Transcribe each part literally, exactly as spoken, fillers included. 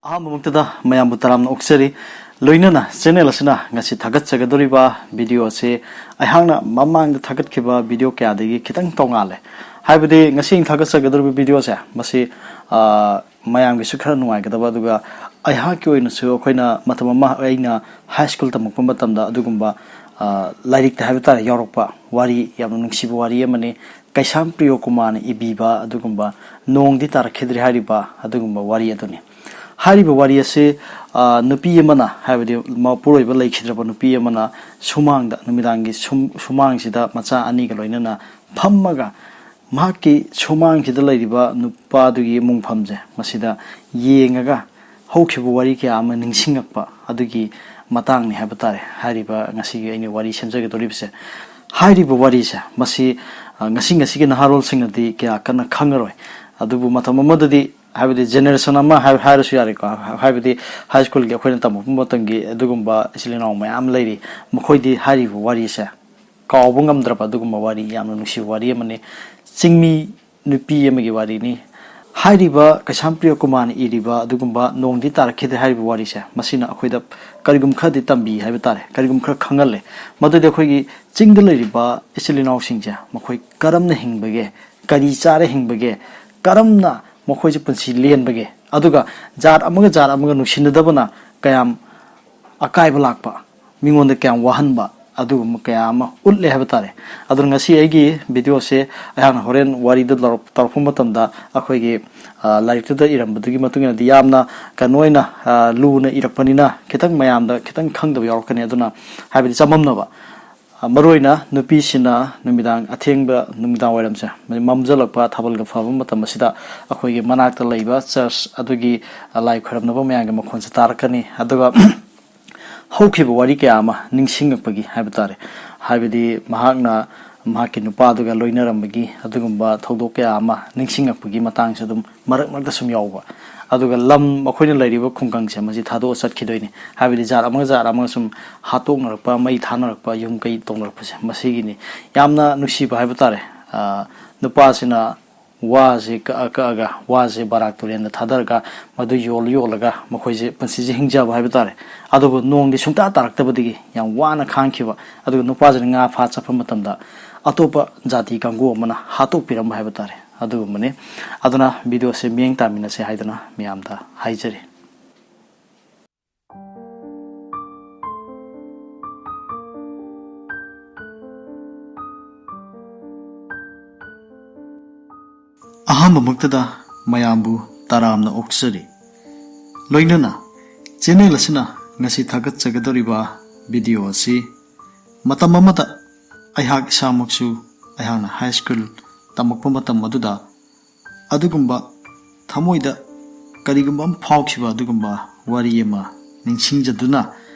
ꯑꯍꯥꯟꯕꯃꯛꯇꯗ ꯃꯌꯥꯝꯕꯨ ꯇꯔꯥꯝꯅ ꯑꯣꯛꯆꯔꯤ꯫ ꯂꯣꯏꯅꯅ ꯆꯦꯅꯦꯜ ꯑꯁꯤꯅ ꯉꯁꯤ ꯊꯥꯒꯠꯆꯒꯗꯧꯔꯤꯕ ꯚꯤꯗꯤꯑꯣ ꯑꯁꯤ ꯑꯩꯍꯥꯛꯅ ꯃꯃꯥꯡꯗ ꯊꯥꯒꯠꯈꯤꯕ ꯚꯤꯗꯤꯑꯣ ꯀꯌꯥꯗꯒꯤ ꯈꯤꯇꯪ ꯇꯣꯉꯥꯜꯂꯦ꯫ ꯍꯥꯏꯕꯗꯤ ꯉꯁꯤ ꯑꯩꯅ ꯊꯥꯒꯠꯆꯒꯗꯧꯔꯤꯕ ꯚꯤꯗꯤꯑꯣꯁꯦ ꯃꯁꯤ, ꯑ, ꯃꯌꯥꯝꯒꯤꯁꯨ ꯈꯔ ꯅꯨꯡꯉꯥꯏꯒꯗꯕ, ꯑꯗꯨꯒ ꯑꯩꯍꯥꯛꯀꯤ ꯑꯣꯏꯅꯁꯨ ꯑꯩꯈꯣꯏꯅ ꯃꯇꯝ ꯑꯃ ꯑꯩꯅ ꯍꯥꯏ ꯁ꯭ꯀꯨꯜ ꯇꯝꯃꯛꯄ ꯃꯇꯝꯗ ꯑꯗꯨꯒꯨꯝꯕ, ꯑ, ꯂꯥꯏꯔꯤꯛꯇ ꯍꯥꯏꯕ ꯇꯥꯔꯦ ꯌꯥꯎꯔꯛꯄ ꯋꯥꯔꯤ, ꯌꯥꯝꯅ ꯅꯨꯡꯁꯤꯕ ꯋꯥꯔꯤ ꯑꯃꯅꯤ꯫ ꯀꯩꯁꯥꯝ ꯄ꯭ꯔꯤꯌꯣ ꯀꯨꯃꯥꯔꯅ ꯏꯕꯤꯕ ꯑꯗꯨꯒꯨꯝꯕ ꯅꯣꯡꯗꯤ ꯇꯥꯔꯛꯈꯤꯗ꯭ꯔꯦ ꯍꯥꯏꯔꯤꯕ ꯑꯗꯨꯒꯨꯝꯕ ꯋꯥꯔꯤ ꯑꯗꯨꯅꯤ꯫ ꯍꯥꯏꯔꯤꯕ ꯋꯥꯔꯤ ꯑꯁꯤ, ꯑ, ꯅꯨꯄꯤ ꯑꯃꯅ, ꯍꯥꯏꯕꯗꯤ ꯃꯄꯨꯔꯣꯏꯕ ꯂꯩꯈꯤꯗ꯭ꯔꯕ ꯅꯨꯄꯤ ꯑꯃꯅ ꯁꯨꯃꯥꯡꯗ, ꯅꯨꯃꯤꯗꯥꯡꯒꯤ ꯁꯨꯝ-, ꯁꯨꯃꯥꯡꯁꯤꯗ ꯃꯆꯥ ꯑꯅꯤꯒ ꯂꯣꯏꯅꯅ ꯐꯝꯃꯒ ꯃꯍꯥꯛꯀꯤ ꯁꯨꯃꯥꯡꯁꯤꯗ ꯂꯩꯔꯤꯕ ꯅꯨꯄꯥꯗꯨꯒꯤ ꯃꯨꯡꯐꯝꯁꯦ ꯃꯁꯤꯗ ꯌꯦꯡꯉꯒ ꯍꯧꯈꯤꯕ ꯋꯥꯔꯤ ꯀꯌꯥ ꯑꯃ ꯅꯤꯡꯁꯤꯡꯉꯛꯄ ꯑꯗꯨꯒꯤ ꯃꯇꯥꯡꯅꯤ ꯍꯥꯏꯕ ꯇꯥꯔꯦ ꯉꯁꯤꯒꯤ ꯑꯩꯅ ꯋꯥꯔꯤ ꯁꯦꯝꯖꯒꯗꯧꯔꯤꯕꯁꯦ꯫ ꯍꯥꯏꯔꯤꯕ ꯋꯥꯔꯤꯁꯦ ꯃꯁꯤ, ꯑ, ꯉꯁꯤ ꯉꯁꯤꯒꯤ ꯅꯍꯥꯔꯣꯜꯁꯤꯡꯅꯗꯤ ꯀꯌꯥ ꯀꯟꯅ ꯈꯪꯉꯔꯣꯏ꯫ ꯑꯗꯨꯕꯨ ꯃꯇꯝ ꯑꯃꯗꯗꯤ, ꯍꯥꯏꯕꯗꯤ ꯖꯦꯅꯦꯔꯦꯁꯟ ꯑꯃ ꯍꯥꯏ-, ꯍꯥꯏꯔꯁꯨ ꯌꯥꯔꯦꯀꯣ, ꯍꯥꯏꯕꯗꯤ ꯍꯥꯏ ꯁ꯭ꯀꯨꯜꯒꯤ ꯑꯩꯈꯣꯏꯅ ꯇꯝꯃꯛꯄ ꯃꯇꯝꯒꯤ ꯑꯗꯨꯒꯨꯝꯕ ꯏꯆꯤꯜ ꯏꯅꯥꯎ ꯃꯌꯥꯝ ꯂꯩꯔꯤ, ꯃꯈꯣꯏꯗꯤ ꯍꯥꯏꯔꯤꯕ ꯋꯥꯔꯤꯁꯦ ꯀꯥꯎꯕ ꯉꯝꯗ꯭ꯔꯕ ꯑꯗꯨꯒꯨꯝꯕ ꯋꯥꯔꯤ, ꯌꯥꯝꯅ ꯅꯨꯡꯁꯤꯕ ꯋꯥꯔꯤ ꯑꯃꯅꯤ꯫ ꯆꯤꯡꯃꯤ ꯅꯨꯄꯤ ꯑꯃꯒꯤ ꯋꯥꯔꯤꯅꯤ꯫ ꯍꯥꯏꯔꯤꯕ ꯀꯩꯁꯥꯝ ꯄ꯭ꯔꯤꯌ ꯀꯨꯃꯥꯔꯅ ꯏꯔꯤꯕ ꯑꯗꯨꯒꯨꯝꯕ ꯅꯣꯡꯗꯤ ꯇꯥꯔꯛꯈꯤꯗ꯭ꯔꯦ ꯍꯥꯏꯔꯤꯕ ꯋꯥꯔꯤꯁꯦ, ꯃꯁꯤꯅ ꯑꯩꯈꯣꯏꯗ ꯀꯔꯤꯒꯨꯝꯕ ꯈꯔꯗꯤ ꯇꯝꯕꯤ ꯍꯥꯏꯕ ꯇꯥꯔꯦ, ꯀꯔꯤꯒꯨꯝꯕ ꯈꯔ ꯈꯪꯍꯜꯂꯦ꯫ ꯃꯗꯨꯗꯤ ꯑꯩꯈꯣꯏꯒꯤ ꯆꯤꯡꯗ ꯂꯩꯔꯤꯕ ꯏꯆꯤꯜ ꯏꯅꯥꯎꯁꯤꯡꯁꯦ ꯃꯈꯣꯏ ꯀꯔꯝꯅ ꯍꯤꯡꯕꯒꯦ, ꯀꯔꯤ ꯆꯥꯔ ꯍꯤꯡꯕꯒꯦ, ꯀꯔꯝꯅ ꯃꯈꯣꯏꯁꯦ ꯄꯨꯟꯁꯤ ꯂꯦꯟꯕꯒꯦ, ꯑꯗꯨꯒ ꯖꯥꯠ ꯑꯃꯒ ꯖꯥꯠ ꯑꯃꯒ ꯅꯨꯡꯁꯤꯅꯗꯕꯅ ꯀꯌꯥꯝ ꯑꯀꯥꯏꯕ ꯂꯥꯛꯄ, ꯃꯤꯉꯣꯟꯗ ꯀꯌꯥꯝ ꯋꯥꯍꯟꯕ, ꯑꯗꯨꯒꯨꯝꯕ ꯀꯌꯥ ꯑꯃ ꯎꯠꯂꯦ ꯍꯥꯏꯕ ꯇꯥꯔꯦ꯫ ꯑꯗꯨꯅ ꯉꯁꯤ ꯑꯩꯒꯤ ꯚꯤꯗꯤꯑꯣꯁꯦ ꯑꯩꯍꯥꯛꯅ ꯍꯣꯔꯦꯟ ꯋꯥꯔꯤꯗ ꯂꯧꯔꯛ-, ꯇꯧꯔꯛꯄ ꯃꯇꯝꯗ ꯑꯩꯈꯣꯏꯒꯤ, ꯑ, ꯂꯥꯏꯔꯤꯛꯇꯨꯗ ꯏꯔꯝꯕꯗꯨꯒꯤ ꯃꯇꯨꯡ ꯏꯟꯅꯗꯤ ꯌꯥꯝꯅ ꯀꯩꯅꯣ ꯑꯣꯏꯅ, ꯑ, ꯂꯨꯅ ꯏꯔꯛꯄꯅꯤꯅ ꯈꯤꯇꯪ ꯃꯌꯥꯝꯗ ꯈꯤꯇꯪ ꯈꯪꯗꯕ ꯌꯥꯎꯔꯛꯀꯅꯤ꯫ ꯑꯗꯨꯅ ꯍꯥꯏꯕꯗꯤ ꯆꯃꯝꯅꯕ, ꯑ, ꯃꯔꯨꯑꯣꯏꯅ ꯅꯨꯄꯤꯁꯤꯅ ꯅꯨꯃꯤꯗꯥꯡ ꯑꯊꯦꯡꯕ ꯅꯨꯃꯤꯗꯥꯡ ꯋꯥꯏꯔꯝꯁꯦ, ꯃꯝꯖꯜꯂꯛꯄ ꯊꯥꯕꯜꯒ ꯐꯕ ꯃꯇꯝ ꯑꯁꯤꯗ ꯑꯩꯈꯣꯏꯒꯤ ꯃꯅꯥꯛꯇ ꯂꯩꯕ ꯆꯔꯆ ꯑꯗꯨꯒꯤ, ꯑ, ꯂꯥꯏ ꯈꯣꯏꯔꯝꯅꯕ ꯃꯌꯥꯝꯒꯤ ꯃꯈꯣꯟꯁꯦ ꯇꯥꯔꯛꯀꯅꯤ꯫ ꯑꯗꯨꯒ ꯍꯧꯈꯤꯕ ꯋꯥꯔꯤ ꯀꯌꯥ ꯑꯃ ꯅꯤꯡꯁꯤꯡꯉꯛꯄꯒꯤ ꯍꯥꯏꯕ ꯇꯥꯔꯦ, ꯍꯥꯏꯕꯗꯤ ꯃꯍꯥꯛꯅ ꯃꯍꯥꯛꯀꯤ ꯅꯨꯄꯥꯗꯨꯒ ꯂꯣꯏꯅꯔꯝꯕꯒꯤ ꯑꯗꯨꯒꯨꯝꯕ ꯊꯧꯗꯣꯛ ꯀꯌꯥ ꯑꯃ ꯅꯤꯡꯁꯤꯡꯉꯛꯄꯒꯤ ꯃꯇꯥꯡꯁꯨ ꯑꯗꯨꯝ ꯃꯔꯛ ꯃꯔꯛꯇ ꯁꯨꯝ ꯌꯥꯎꯕ꯫ ꯑꯗꯨꯒ ꯂꯝ ꯑꯩꯈꯣꯏꯅ ꯂꯩꯔꯤꯕ ꯈꯨꯡꯒꯪꯁꯦ ꯃꯁꯤ ꯊꯥꯗꯣꯛꯑ ꯆꯠꯈꯤꯗꯣꯏꯅꯤ꯫ ꯍꯥꯏꯕꯗꯤ ꯖꯥꯠ ꯑꯃꯒ ꯖꯥꯠ ꯑꯃꯒ ꯁꯨꯝ ꯍꯥꯠꯇꯣꯛꯅꯔꯛꯄ, ꯃꯩ ꯊꯥꯅꯔꯛꯄ, ꯌꯨꯝ ꯀꯩ ꯇꯧꯅꯔꯛꯄꯁꯦ ꯃꯁꯤꯒꯤꯅꯤ꯫ ꯌꯥꯝꯅ ꯅꯨꯡꯁꯤꯕ ꯍꯥꯏꯕ ꯇꯥꯔꯦ꯫ ꯑ, ꯅꯨꯄꯥꯁꯤꯅ ꯋꯥꯁꯦ ꯀꯛꯑ ꯀꯛꯑꯒ, ꯋꯥꯁꯦ ꯕꯔꯥꯛ ꯇꯨꯔꯦꯟꯗ ꯊꯥꯗꯔꯒ, ꯃꯗꯨ ꯌꯣꯜꯂ ꯌꯣꯜꯂꯒ ꯃꯈꯣꯏꯁꯦ ꯄꯨꯟꯁꯤꯁꯦ ꯍꯤꯡꯖꯕ ꯍꯥꯏꯕ ꯇꯥꯔꯦ꯫ ꯑꯗꯨꯕꯨ ꯅꯣꯡꯗꯤ ꯁꯨꯡꯇꯥ ꯇꯥꯔꯛꯇꯕꯗꯒꯤ ꯌꯥꯝ ꯋꯥꯅ ꯈꯥꯡꯈꯤꯕ, ꯑꯗꯨꯒ ꯅꯨꯄꯥꯁꯤꯅ ꯉꯥ ꯐꯥ ꯆꯠꯄ ꯃꯇꯝꯗ ꯑꯇꯣꯞꯄ ꯖꯥꯇꯤ ꯀꯥꯡꯕꯨ ꯑꯃꯅ ꯍꯥꯠꯇꯣꯛꯄꯤꯔꯝꯕ ꯍꯥꯏꯕ ꯇꯥꯔꯦ꯫ ꯑꯗꯨꯒꯨꯝꯕꯅꯤ꯫ ꯑꯗꯨꯅ ꯚꯤꯗꯤꯑꯣꯁꯦ ꯃꯤꯠꯌꯦꯡ ꯇꯥꯃꯤꯟꯅꯁꯦ ꯍꯥꯏꯗꯨꯅ ꯃꯌꯥꯝꯗ ꯍꯥꯏꯖꯔꯤ꯫ ꯑꯍꯥꯟꯕꯃꯛꯇꯗ ꯃꯌꯥꯝꯕꯨ ꯇꯔꯥꯝꯅ ꯑꯣꯛꯆꯔꯤ꯫ ꯂꯣꯏꯅꯅ ꯆꯦꯅꯦꯜ ꯑꯁꯤꯅ ꯉꯁꯤ ꯊꯥꯒꯠꯆꯒꯗꯧꯔꯤꯕ ꯚꯤꯗꯤꯑꯣ ꯑꯁꯤ ꯃꯇꯝ ꯑꯃꯗ ꯑꯩꯍꯥꯛ ꯏꯁꯥꯃꯛꯁꯨ, ꯑꯩꯍꯥꯛꯅ ꯍꯥꯏ ꯁ꯭ꯀꯨꯜ ꯇꯝꯃꯛꯄ ꯃꯇꯝ ꯑꯗꯨꯗ ꯑꯗꯨꯒꯨꯝꯕ ꯊꯃꯣꯏꯗ ꯀꯔꯤꯒꯨꯝꯕ ꯑꯃ ꯐꯥꯎꯈꯤꯕ ꯑꯗꯨꯒꯨꯝꯕ ꯋꯥꯔꯤ ꯑꯃ ꯅꯤꯡꯁꯤꯡꯖꯗꯨꯅ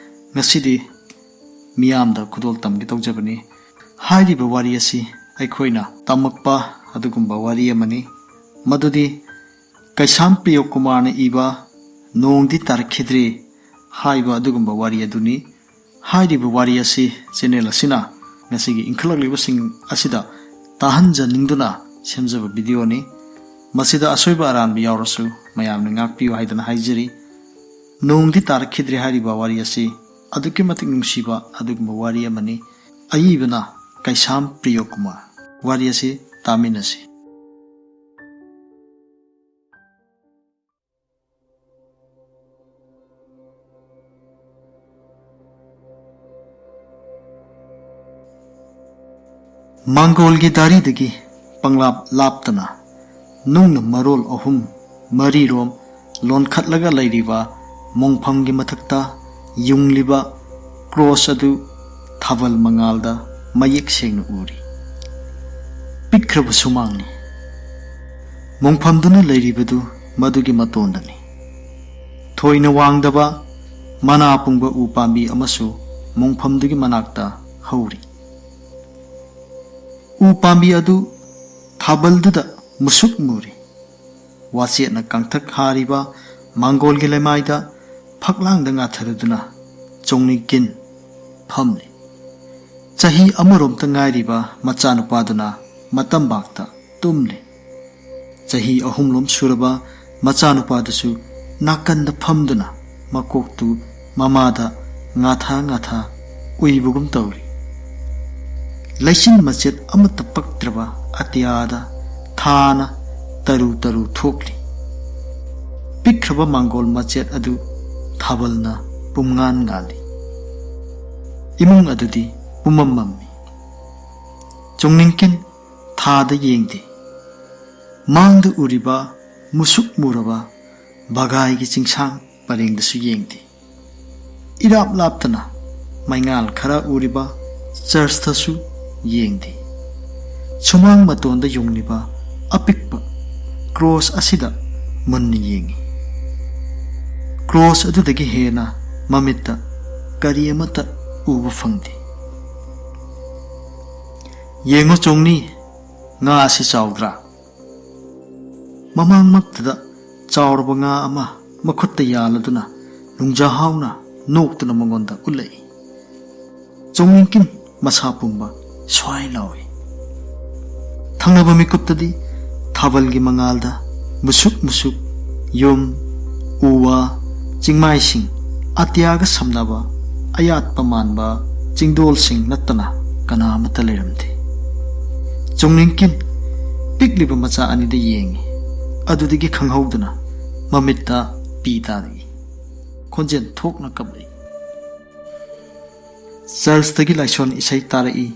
ꯉꯁꯤꯗꯤ ꯃꯤꯌꯥꯝꯗ ꯈꯨꯗꯣꯜ ꯇꯝꯒꯦ ꯇꯧꯖꯕꯅꯤ꯫ ꯍꯥꯏꯔꯤꯕ ꯋꯥꯔꯤ ꯑꯁꯤ ꯑꯩꯈꯣꯏꯅ ꯇꯝꯃꯛꯄ ꯑꯗꯨꯒꯨꯝꯕ ꯋꯥꯔꯤ ꯑꯃꯅꯤ, ꯃꯗꯨꯗꯤ ꯀꯩꯁꯥꯝ ꯄ꯭ꯔꯤꯌꯣ ꯀꯨꯃꯥꯔꯅ ꯏꯕ "ꯅꯣꯡꯗꯤ ꯇꯥꯔꯛꯈꯤꯗ꯭ꯔꯦ" ꯍꯥꯏꯕ ꯑꯗꯨꯒꯨꯝꯕ ꯋꯥꯔꯤ ꯑꯗꯨꯅꯤ꯫ ꯍꯥꯏꯔꯤꯕ ꯋꯥꯔꯤ ꯑꯁꯤ ꯆꯦꯅꯦꯜ ꯑꯁꯤꯅ ꯉꯁꯤꯒꯤ ꯏꯟꯈꯠꯂꯛꯂꯤꯕꯁꯤꯡ ꯑꯁꯤꯗ ꯇꯥꯍꯟꯖꯅꯤꯡꯗꯨꯅ ꯁꯦꯝꯖꯕ ꯚꯤꯗꯤꯑꯣꯅꯤ꯫ ꯃꯁꯤꯗ ꯑꯁꯣꯏꯕ ꯑꯔꯥꯟꯕ ꯌꯥꯎꯔꯁꯨ ꯃꯌꯥꯝꯅ ꯉꯥꯛꯄꯤꯌꯨ ꯍꯥꯏꯗꯅ ꯍꯥꯏꯖꯔꯤ꯫ "ꯅꯣꯡꯗꯤ ꯇꯥꯔꯛꯈꯤꯗ꯭ꯔꯦ" ꯍꯥꯏꯔꯤꯕ ꯋꯥꯔꯤ ꯑꯁꯤ ꯑꯗꯨꯛꯀꯤ ꯃꯇꯤꯛ ꯅꯨꯡꯁꯤꯕ ꯑꯗꯨꯒꯨꯝꯕ ꯋꯥꯔꯤ ꯑꯃꯅꯤ꯫ ꯑꯏꯕꯅ ꯀꯩꯁꯥꯝ ꯄ꯭ꯔꯤꯌꯣ ꯀꯨꯃꯥꯔ꯫ ꯋꯥꯔꯤ ꯑꯁꯤ ꯇꯥꯃꯤꯟꯅꯁꯤ꯫ ꯃꯥꯡꯒꯣꯜꯒꯤ ꯗꯥꯔꯤꯗꯒꯤ ꯄꯪꯂꯥꯞ ꯂꯥꯞꯇꯅ ꯅꯨꯡꯅ ꯃꯔꯣꯜ ꯑꯍꯨꯝ ꯃꯔꯤꯔꯣꯝ ꯂꯣꯟꯈꯠꯂꯒ ꯂꯩꯔꯤꯕ ꯃꯣꯡꯐꯝꯒꯤ ꯃꯊꯛꯇ ꯌꯨꯡꯂꯤꯕ ꯀ꯭ꯔꯣꯁ ꯑꯗꯨ ꯊꯥꯕꯜ ꯃꯉꯥꯜꯗ ꯃꯌꯦꯛ ꯁꯦꯡꯅ ꯎꯔꯤ꯫ ꯄꯤꯛꯈ꯭ꯔꯕ ꯁꯨꯃꯥꯡꯅꯤ꯫ ꯃꯣꯡꯐꯝꯗꯨꯅ ꯂꯩꯔꯤꯕꯗꯨ ꯃꯗꯨꯒꯤ ꯃꯇꯣꯟꯗꯅꯤ꯫ ꯊꯣꯏꯅ ꯋꯥꯡꯗꯕ ꯃꯅꯥ ꯄꯨꯡꯕ ꯎ ꯄꯥꯝꯕꯤ ꯑꯃꯁꯨ ꯃꯣꯡꯐꯝꯗꯨꯒꯤ ꯃꯅꯥꯛꯇ ꯍꯧꯔꯤ꯫ ꯎ ꯄꯥꯝꯕꯤ ꯑꯗꯨ ꯊꯥꯕꯜꯗꯨꯗ ꯃꯨꯁꯨꯛ ꯃꯨꯔꯤ꯫ ꯋꯥꯆꯦꯠꯅ ꯀꯥꯡꯊꯛ ꯍꯥꯔꯤꯕ ꯃꯥꯡꯒꯣꯜꯒꯤ ꯂꯩꯃꯥꯏꯗ ꯐꯛꯂꯥꯡꯗ ꯉꯥꯊꯔꯗꯨꯅ ꯆꯣꯡꯅꯤꯀꯤꯟ ꯐꯝꯂꯤ꯫ ꯆꯍꯤ ꯑꯃꯔꯣꯝꯇ ꯉꯥꯏꯔꯤꯕ ꯃꯆꯥꯅꯨꯄꯥꯗꯨꯅ ꯃꯇꯝꯕꯥꯛꯇ ꯇꯨꯝꯂꯤ꯫ ꯆꯍꯤ ꯑꯍꯨꯝꯂꯣꯝ ꯁꯨꯔꯕ ꯃꯆꯥꯅꯨꯄꯥꯗꯨꯁꯨ ꯅꯥꯀꯟꯗ ꯐꯝꯗꯨꯅ ꯃꯀꯣꯛꯇꯨ ꯃꯃꯥꯗ ꯉꯥꯊꯥ ꯉꯥꯊꯥ ꯎꯏꯕꯒꯨꯝ ꯇꯧꯔꯤ꯫ ꯂꯩꯆꯤꯟ ꯃꯆꯦꯠ ꯑꯃꯠꯇ ꯄꯛꯇ꯭ꯔꯕ ꯑꯇꯤꯌꯥꯗ ꯊꯥꯅ ꯇꯔꯨ ꯇꯔꯨ ꯊꯣꯛꯂꯤ꯫ ꯄꯤꯛꯈ꯭ꯔꯕ ꯃꯥꯡꯒꯣꯜ ꯃꯆꯦꯠ ꯑꯗꯨ ꯊꯥꯕꯜꯅ ꯄꯨꯝꯉꯥꯟ ꯉꯥꯜꯂꯤ꯫ ꯏꯃꯨꯡ ꯑꯗꯨꯗꯤ ꯄꯨꯝꯃꯝ ꯃꯝꯃꯤ꯫ ꯆꯣꯡꯅꯤꯡꯀꯤꯟ ꯊꯥꯗ ꯌꯦꯡꯗꯦ꯫ ꯃꯥꯡꯗ ꯎꯔꯤꯕ ꯃꯨꯁꯨꯛ ꯃꯨꯔꯕ ꯕꯒꯥꯏꯒꯤ ꯆꯤꯡꯁꯥꯡ ꯄꯔꯦꯡꯗꯁꯨ ꯌꯦꯡꯗꯦ꯫ ꯏꯔꯥꯞ ꯂꯥꯞꯇꯅ ꯃꯩꯉꯥꯜ ꯈꯔ ꯎꯔꯤꯕ ꯆꯔꯆꯇꯁꯨ ꯌꯦꯡꯗꯦ꯫ ꯁꯨꯃꯥꯡ ꯃꯇꯣꯟꯗ ꯌꯨꯡꯂꯤꯕ ꯑꯄꯤꯛꯄ ꯀ꯭ꯔꯣꯁ ꯑꯁꯤꯗ ꯃꯨꯟꯅ ꯌꯦꯡꯏ꯫ ꯀ꯭ꯔꯣꯁ ꯑꯗꯨꯗꯒꯤ ꯍꯦꯟꯅ ꯃꯃꯤꯠꯇ ꯀꯔꯤ ꯑꯃꯠꯇ ꯎꯕ ꯐꯪꯗꯦ꯫ "ꯌꯦꯡꯉꯨ ꯆꯣꯡꯅꯤ, ꯉꯥ ꯑꯁꯤ ꯆꯥꯎꯗ꯭ꯔꯥ?" ꯃꯃꯥꯡꯃꯛꯇꯗ ꯆꯥꯎꯔꯕ ꯉꯥ ꯑꯃ ꯃꯈꯨꯠꯇ ꯌꯥꯜꯂꯗꯨꯅ ꯅꯨꯡꯖꯥꯍꯥꯎꯅ ꯅꯣꯛꯇꯨꯅ ꯃꯉꯣꯟꯗ ꯎꯠꯂꯛꯏ꯫ ꯆꯣꯡꯅꯤꯡꯀꯤꯟ ꯃꯁꯥ ꯄꯨꯝꯕ ꯁ꯭ꯋꯥꯏ ꯂꯥꯎꯏ꯫ ꯊꯪꯅꯕ ꯃꯤꯀꯨꯞꯇꯗꯤ ꯊꯥꯕꯜꯒꯤ ꯃꯉꯥꯜꯗ ꯃꯨꯁꯨꯛ ꯃꯨꯁꯨꯛ ꯌꯨꯝ, ꯎ ꯋꯥ, ꯆꯤꯡꯃꯥꯏꯁꯤꯡ, ꯑꯇꯤꯌꯥꯒ ꯁꯝꯅꯕ ꯑꯌꯥꯠꯄ ꯃꯥꯟꯕ ꯆꯤꯡꯗꯣꯜꯁꯤꯡ ꯅꯠꯇꯅ ꯀꯅꯥ ꯑꯃꯠꯇ ꯂꯩꯔꯝꯗꯦ꯫ ꯆꯣꯡꯅꯤꯡꯀꯤꯟ ꯄꯤꯛꯂꯤꯕ ꯃꯆꯥ ꯑꯅꯤꯗ ꯌꯦꯡꯏ꯫ ꯑꯗꯨꯗꯒꯤ ꯈꯪꯍꯧꯗꯅ ꯃꯃꯤꯠꯇ ꯄꯤ ꯇꯥꯔꯛꯏ꯫ ꯈꯣꯟꯖꯦꯜ ꯊꯣꯛꯅ ꯀꯞꯂꯛꯏ꯫ ꯆꯔꯆꯇꯒꯤ ꯂꯥꯏꯁꯣꯟ ꯏꯁꯩ ꯇꯥꯔꯛꯏ꯫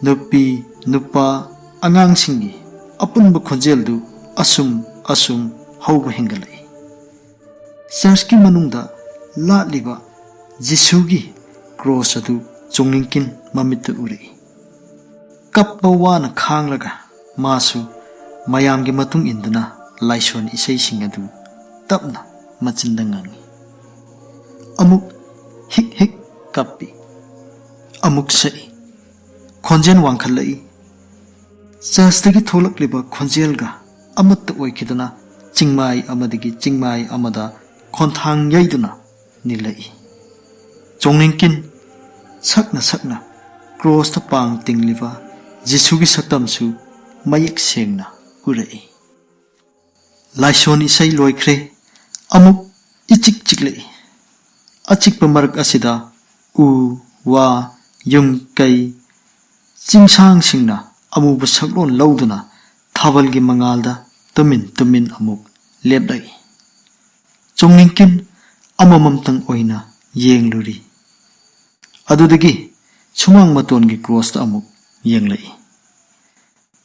ꯅꯨꯄꯤ, ꯅꯨꯄꯥ, ꯑꯉꯥꯡꯁꯤꯡꯒꯤ ꯑꯄꯨꯟꯕ ꯈꯣꯟꯖꯦꯜꯗꯨ ꯑꯁꯨꯝ ꯑꯁꯨꯝ ꯍꯧꯕ ꯍꯦꯟꯒꯠꯂꯛꯏ꯫ ꯆꯔꯆꯀꯤ ꯃꯅꯨꯡꯗ ꯂꯥꯠꯂꯤꯕ ꯖꯤꯁꯨꯒꯤ ꯀ꯭ꯔꯣꯁ ꯑꯗꯨ ꯆꯣꯡꯅꯤꯡꯀꯤꯟ ꯃꯃꯤꯠꯇ ꯎꯔꯛꯏ꯫ ꯀꯞꯄ ꯋꯥꯅ ꯈꯥꯡꯂꯒ ꯃꯥꯁꯨ ꯃꯌꯥꯝꯒꯤ ꯃꯇꯨꯡ ꯏꯟꯗꯨꯅ ꯂꯥꯏꯁꯣꯟ ꯏꯁꯩꯁꯤꯡ ꯑꯗꯨ ꯇꯞꯅ ꯃꯆꯤꯟꯗ ꯉꯪꯏ꯫ ꯑꯃꯨꯛ ꯍꯤꯛ ꯍꯤꯛ ꯀꯞꯄꯤ, ꯑꯃꯨꯛ ꯁꯛꯏ꯫ ꯈꯣꯟꯖꯦꯜ ꯋꯥꯡꯈꯠꯂꯛꯏ꯫ ꯆꯔꯆꯇꯒꯤ ꯊꯣꯛꯂꯛꯂꯤꯕ ꯈꯣꯟꯖꯦꯜꯒ ꯑꯃꯠꯇ ꯑꯣꯏꯈꯤꯗꯨꯅ ꯆꯤꯡꯃꯥꯏ ꯑꯃꯗꯒꯤ ꯆꯤꯡꯃꯥꯏ ꯑꯃꯗ ꯈꯣꯟꯊꯥꯡ ꯌꯩꯗꯨꯅ ꯅꯤꯜꯂꯛꯏ꯫ ꯆꯣꯡꯅꯤꯡꯀꯤꯟ ꯁꯛꯅ ꯁꯛꯅ ꯀ꯭ꯔꯣꯁꯇ ꯄꯥꯡ ꯇꯤꯡꯂꯤꯕ ꯖꯤꯁꯨꯒꯤ ꯁꯛꯇꯝꯁꯨ ꯃꯌꯦꯛ ꯁꯦꯡꯅ ꯎꯔꯛꯏ꯫ ꯂꯥꯏꯁꯣꯟ ꯏꯁꯩ ꯂꯣꯏꯈ꯭ꯔꯦ꯫ ꯑꯃꯨꯛ ꯏꯆꯤꯛ ꯆꯤꯛꯂꯛꯏ꯫ ꯑꯆꯤꯛꯄ ꯃꯔꯛ ꯑꯁꯤꯗ ꯎ, ꯋꯥ, ꯌꯨꯝ, ꯀꯩ, ꯆꯤꯡꯁꯥꯡꯁꯤꯡꯅ ꯑꯃꯨꯕ ꯁꯛꯂꯣꯟ ꯂꯧꯗꯨꯅ ꯊꯥꯕꯜꯒꯤ ꯃꯉꯥꯜꯗ ꯇꯨꯃꯤꯟ ꯇꯨꯃꯤꯟ ꯑꯃꯨꯛ ꯂꯦꯞꯂꯛꯏ꯫ ꯆꯣꯡꯅꯤꯡꯀꯤꯟ ꯑꯃꯃꯝꯇꯪ ꯑꯣꯏꯅ ꯌꯦꯡꯂꯨꯔꯤ꯫ ꯑꯗꯨꯗꯒꯤ ꯁꯨꯃꯥꯡ ꯃꯇꯣꯟꯒꯤ ꯀ꯭ꯔꯣꯁꯇ ꯑꯃꯨꯛ ꯌꯦꯡꯂꯛꯏ꯫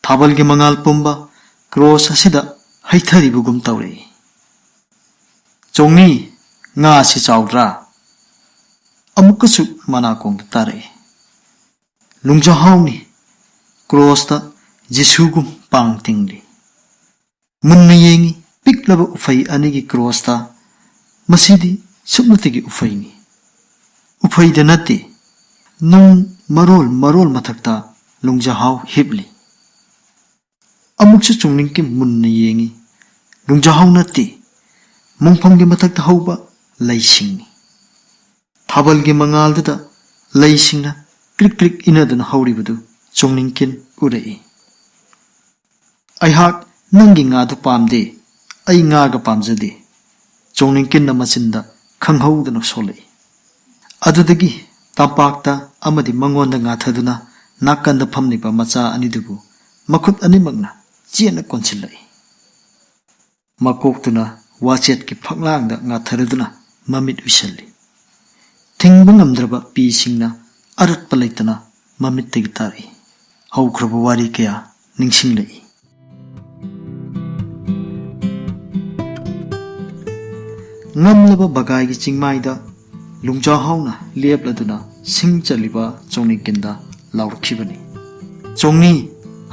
ꯊꯥꯕꯜꯒꯤ ꯃꯉꯥꯜ ꯄꯨꯝꯕ ꯀ꯭ꯔꯣꯁ ꯑꯁꯤꯗ ꯍꯩꯊꯔꯤꯕꯒꯨꯝ ꯇꯧꯔꯛꯏ꯫ "ꯆꯣꯡꯅꯤ, ꯉꯥꯁꯤ ꯆꯥꯎꯗ꯭ꯔꯥ?" ꯑꯃꯨꯛꯀꯁꯨ ꯃꯅꯥꯀꯣꯡꯗ ꯇꯥꯔꯛꯏ꯫ "ꯂꯨꯡꯖꯥꯍꯥꯎꯅꯤ, ꯀ꯭ꯔꯣꯁꯇ ꯖꯤꯁꯨꯒꯨꯝ ꯄꯥꯡ ꯇꯤꯡꯂꯤ꯫" ꯃꯨꯟꯅ ꯌꯦꯡꯉꯤ꯫ ꯄꯤꯛꯂꯕ ꯎꯐꯩ ꯑꯅꯤꯒꯤ ꯀ꯭ꯔꯣꯁꯇ꯫ ꯃꯁꯤꯗꯤ ꯁꯨꯞꯅꯇꯒꯤ ꯎꯐꯩꯅꯤ꯫ ꯎꯐꯩꯗ ꯅꯠꯇꯦ, ꯅꯨꯡ ꯃꯔꯣꯜ ꯃꯔꯣꯜ ꯃꯊꯛꯇ ꯂꯨꯡꯖꯥꯍꯥꯎ ꯍꯤꯞꯂꯤ꯫ ꯑꯃꯨꯛꯁꯨ ꯆꯣꯡꯅꯤꯡꯀꯤꯟ ꯃꯨꯟꯅ ꯌꯦꯡꯉꯤ꯫ ꯂꯨꯡꯖꯥꯍꯥꯎ ꯅꯠꯇꯦ, ꯃꯣꯡꯐꯝꯒꯤ ꯃꯊꯛꯇ ꯍꯧꯕ ꯂꯩꯁꯤꯡꯅꯤ꯫ ꯊꯥꯕꯜꯒꯤ ꯃꯉꯥꯜꯗꯨꯗ ꯂꯩꯁꯤꯡꯅ ꯀ꯭ꯔꯤꯛ ꯀ꯭ꯔꯤꯛ ꯏꯟꯅꯗꯨꯅ ꯍꯧꯔꯤꯕꯗꯨ ꯆꯣꯡꯅꯤꯡꯀꯤꯟ ꯎꯔꯛꯏ꯫ "ꯑꯩꯍꯥꯛ ꯅꯪꯒꯤ ꯉꯥꯗꯨ ꯄꯥꯝꯗꯦ, ꯑꯩ ꯉꯥꯒ ꯄꯥꯝꯖꯗꯦ꯫" ꯆꯣꯡꯅꯤꯡꯀꯤꯟꯅ ꯃꯆꯤꯟꯗ ꯈꯪꯍꯧꯗꯅ ꯁꯣꯜꯂꯛꯏ꯫ ꯑꯗꯨꯗꯒꯤ ꯇꯝꯄꯥꯛꯇ ꯑꯃꯗꯤ ꯃꯉꯣꯟꯗ ꯉꯥꯊꯗꯨꯅ ꯅꯥꯀꯟꯗ ꯐꯝꯂꯤꯕ ꯃꯆꯥ ꯑꯅꯤꯗꯨꯕꯨ ꯃꯈꯨꯠ ꯑꯅꯤꯃꯛꯅ ꯆꯦꯠꯅ ꯀꯣꯟꯁꯤꯜꯂꯛꯏ꯫ ꯃꯀꯣꯛꯇꯨꯅ ꯋꯥꯆꯦꯠꯀꯤ ꯐꯛꯂꯥꯡꯗ ꯉꯥꯊꯔꯗꯨꯅ ꯃꯃꯤꯠ ꯎꯏꯁꯜꯂꯤ꯫ ꯊꯤꯡꯕ ꯉꯝꯗ꯭ꯔꯕ ꯄꯤꯁꯤꯡꯅ ꯑꯔꯠꯄ ꯂꯩꯇꯅ ꯃꯃꯤꯠꯇꯒꯤ ꯇꯥꯔꯛꯏ꯫ ꯍꯧꯈ꯭ꯔꯕ ꯋꯥꯔꯤ ꯀꯌꯥ ꯅꯤꯡꯁꯤꯡꯂꯛꯏ꯫ ꯉꯝꯂꯕ ꯕꯒꯥꯏꯒꯤ ꯆꯤꯡꯃꯥꯏꯗ ꯂꯨꯡꯖꯥꯍꯥꯎꯅ ꯂꯦꯞꯂꯗꯨꯅ ꯁꯤꯡ ꯆꯜꯂꯤꯕ ꯆꯣꯡꯅꯤꯡꯀꯤꯟꯗ ꯂꯥꯎꯔꯛꯈꯤꯕꯅꯤ꯫ "ꯆꯣꯡꯅꯤ,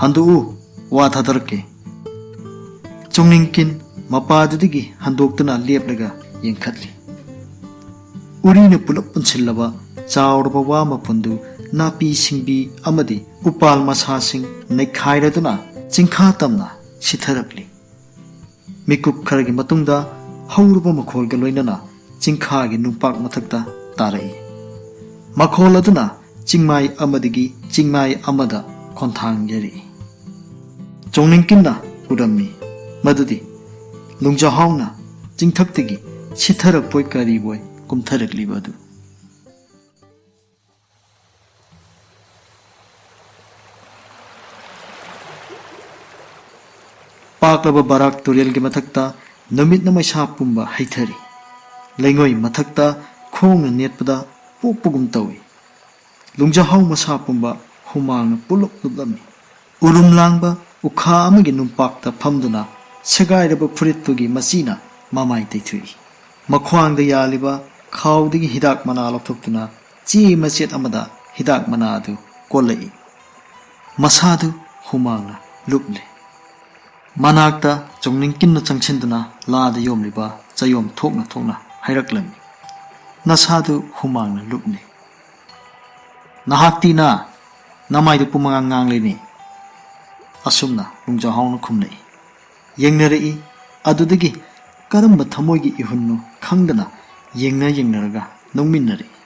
ꯍꯟꯗꯣꯛꯎ, ꯋꯥ ꯊꯥꯗꯔꯛꯀꯦ꯫" ꯆꯣꯡꯅꯤꯡꯀꯤꯟ ꯃꯄꯥꯗꯨꯗꯒꯤ ꯍꯟꯗꯣꯛꯇꯨꯅ ꯂꯦꯞꯂꯒ ꯌꯦꯡꯈꯠꯂꯤ꯫ ꯎꯔꯤꯅ ꯄꯨꯂꯞ ꯄꯨꯟꯁꯤꯜꯂꯕ ꯆꯥꯎꯔꯕ ꯋꯥ ꯃꯄꯨꯟꯗꯨ ꯅꯥꯄꯤ ꯁꯤꯡꯕꯤ ꯑꯃꯗꯤ ꯎꯄꯥꯜ ꯃꯁꯥꯁꯤꯡ ꯅꯩꯈꯥꯏꯔꯗꯨꯅ ꯆꯤꯡꯈꯥ ꯇꯝꯅ ꯁꯤꯊꯔꯛꯂꯤ꯫ ꯃꯤꯀꯨꯞ ꯈꯔꯒꯤ ꯃꯇꯨꯡꯗ ꯍꯧꯔꯕ ꯃꯈꯣꯜꯒ ꯂꯣꯏꯅꯅ ꯆꯤꯡꯈꯥꯒꯤ ꯅꯨꯡꯄꯥꯛ ꯃꯊꯛꯇ ꯇꯥꯔꯛꯏ꯫ ꯃꯈꯣꯜ ꯑꯗꯨꯅ ꯆꯤꯡꯃꯥꯏ ꯑꯃꯗꯒꯤ ꯆꯤꯡꯃꯥꯏ ꯑꯃꯗ ꯈꯣꯟꯊꯥꯡ ꯌꯩꯔꯛꯏ꯫ ꯆꯣꯡꯅꯤꯡꯀꯤꯟꯅ ꯎꯔꯝꯃꯤ ꯃꯗꯨꯗꯤ ꯂꯨꯡꯖꯥꯍꯥꯎꯅ ꯆꯤꯡꯊꯛꯇꯒꯤ ꯁꯤꯊꯔꯛꯄꯣꯏ ꯀꯔꯤꯕꯣꯏ ꯀꯨꯝꯊꯔꯛꯂꯤꯕ ꯑꯗꯨ꯫ ꯄꯥꯛꯂꯕ ꯕꯔꯥꯛ ꯇꯨꯔꯦꯜꯒꯤ ꯃꯊꯛꯇ ꯅꯨꯃꯤꯠꯅ ꯃꯩꯁꯥ ꯄꯨꯝꯕ ꯍꯩꯊꯔꯤ꯫ ꯂꯩꯉꯣꯏ ꯃꯊꯛꯇ ꯈꯣꯡꯅ ꯅꯦꯠꯄꯗ ꯄꯣꯛꯄꯒꯨꯝ ꯇꯧꯏ꯫ ꯂꯨꯡꯖꯥꯍꯥꯎ ꯃꯁꯥ ꯄꯨꯝꯕ ꯍꯨꯃꯥꯡꯅ ꯄꯨꯂꯞ ꯂꯨꯞꯂꯝꯃꯤ꯫ ꯎꯔꯨꯝ ꯂꯥꯡꯕ ꯎꯈꯥ ꯑꯃꯒꯤ ꯅꯨꯡꯄꯥꯛꯇ ꯐꯝꯗꯨꯅ ꯁꯦꯒꯥꯏꯔꯕ ꯐꯨꯔꯤꯠꯇꯨꯒꯤ ꯃꯆꯤꯅ ꯃꯃꯥꯏ ꯇꯩꯊꯣꯛꯏ꯫ ꯃꯈ꯭ꯋꯥꯡꯗ ꯌꯥꯜꯂꯤꯕ ꯈꯥꯎꯗꯒꯤ ꯍꯤꯗꯥꯛ ꯃꯅꯥ ꯂꯧꯊꯣꯛꯇꯨꯅ ꯆꯦ ꯃꯆꯦꯠ ꯑꯃꯗ ꯍꯤꯗꯥꯛ ꯃꯅꯥ ꯑꯗꯨ ꯀꯣꯜꯂꯛꯏ꯫ ꯃꯁꯥꯗꯨ ꯍꯨꯃꯥꯡꯅ ꯂꯨꯞꯂꯤ꯫ ꯃꯅꯥꯛꯇ ꯆꯣꯡꯅꯤꯡꯀꯤꯟꯅ ꯆꯪꯁꯤꯟꯗꯨꯅ ꯂꯥꯗ ꯌꯣꯝꯂꯤꯕ ꯆꯌꯣꯝ ꯊꯣꯛꯅ ꯊꯣꯛꯅ ꯍꯥꯏꯔꯛꯂꯝꯃꯤ, "ꯅꯁꯥꯗꯨ ꯍꯨꯃꯥꯡꯅ ꯂꯨꯞꯂꯤ꯫ ꯅꯍꯥꯛꯇꯤ ꯅꯥ, ꯅꯃꯥꯏꯗꯨ ꯄꯨꯝꯃꯉꯥ ꯉꯥꯡꯂꯤꯅꯤ꯫" ꯑꯁꯨꯝꯅ ꯂꯨꯡꯖꯥꯍꯥꯎꯅ ꯈꯨꯝꯂꯛꯏ꯫ ꯌꯦꯡꯅꯔꯛꯏ꯫ ꯑꯗꯨꯗꯒꯤ ꯀꯔꯝꯕ ꯊꯃꯣꯏꯒꯤ ꯏꯍꯨꯟꯅꯣ ꯈꯪꯗꯅ ꯌꯦꯡꯅ ꯌꯦꯡꯅꯔꯒ ꯅꯣꯛꯃꯤꯟꯅꯔꯛꯏ꯫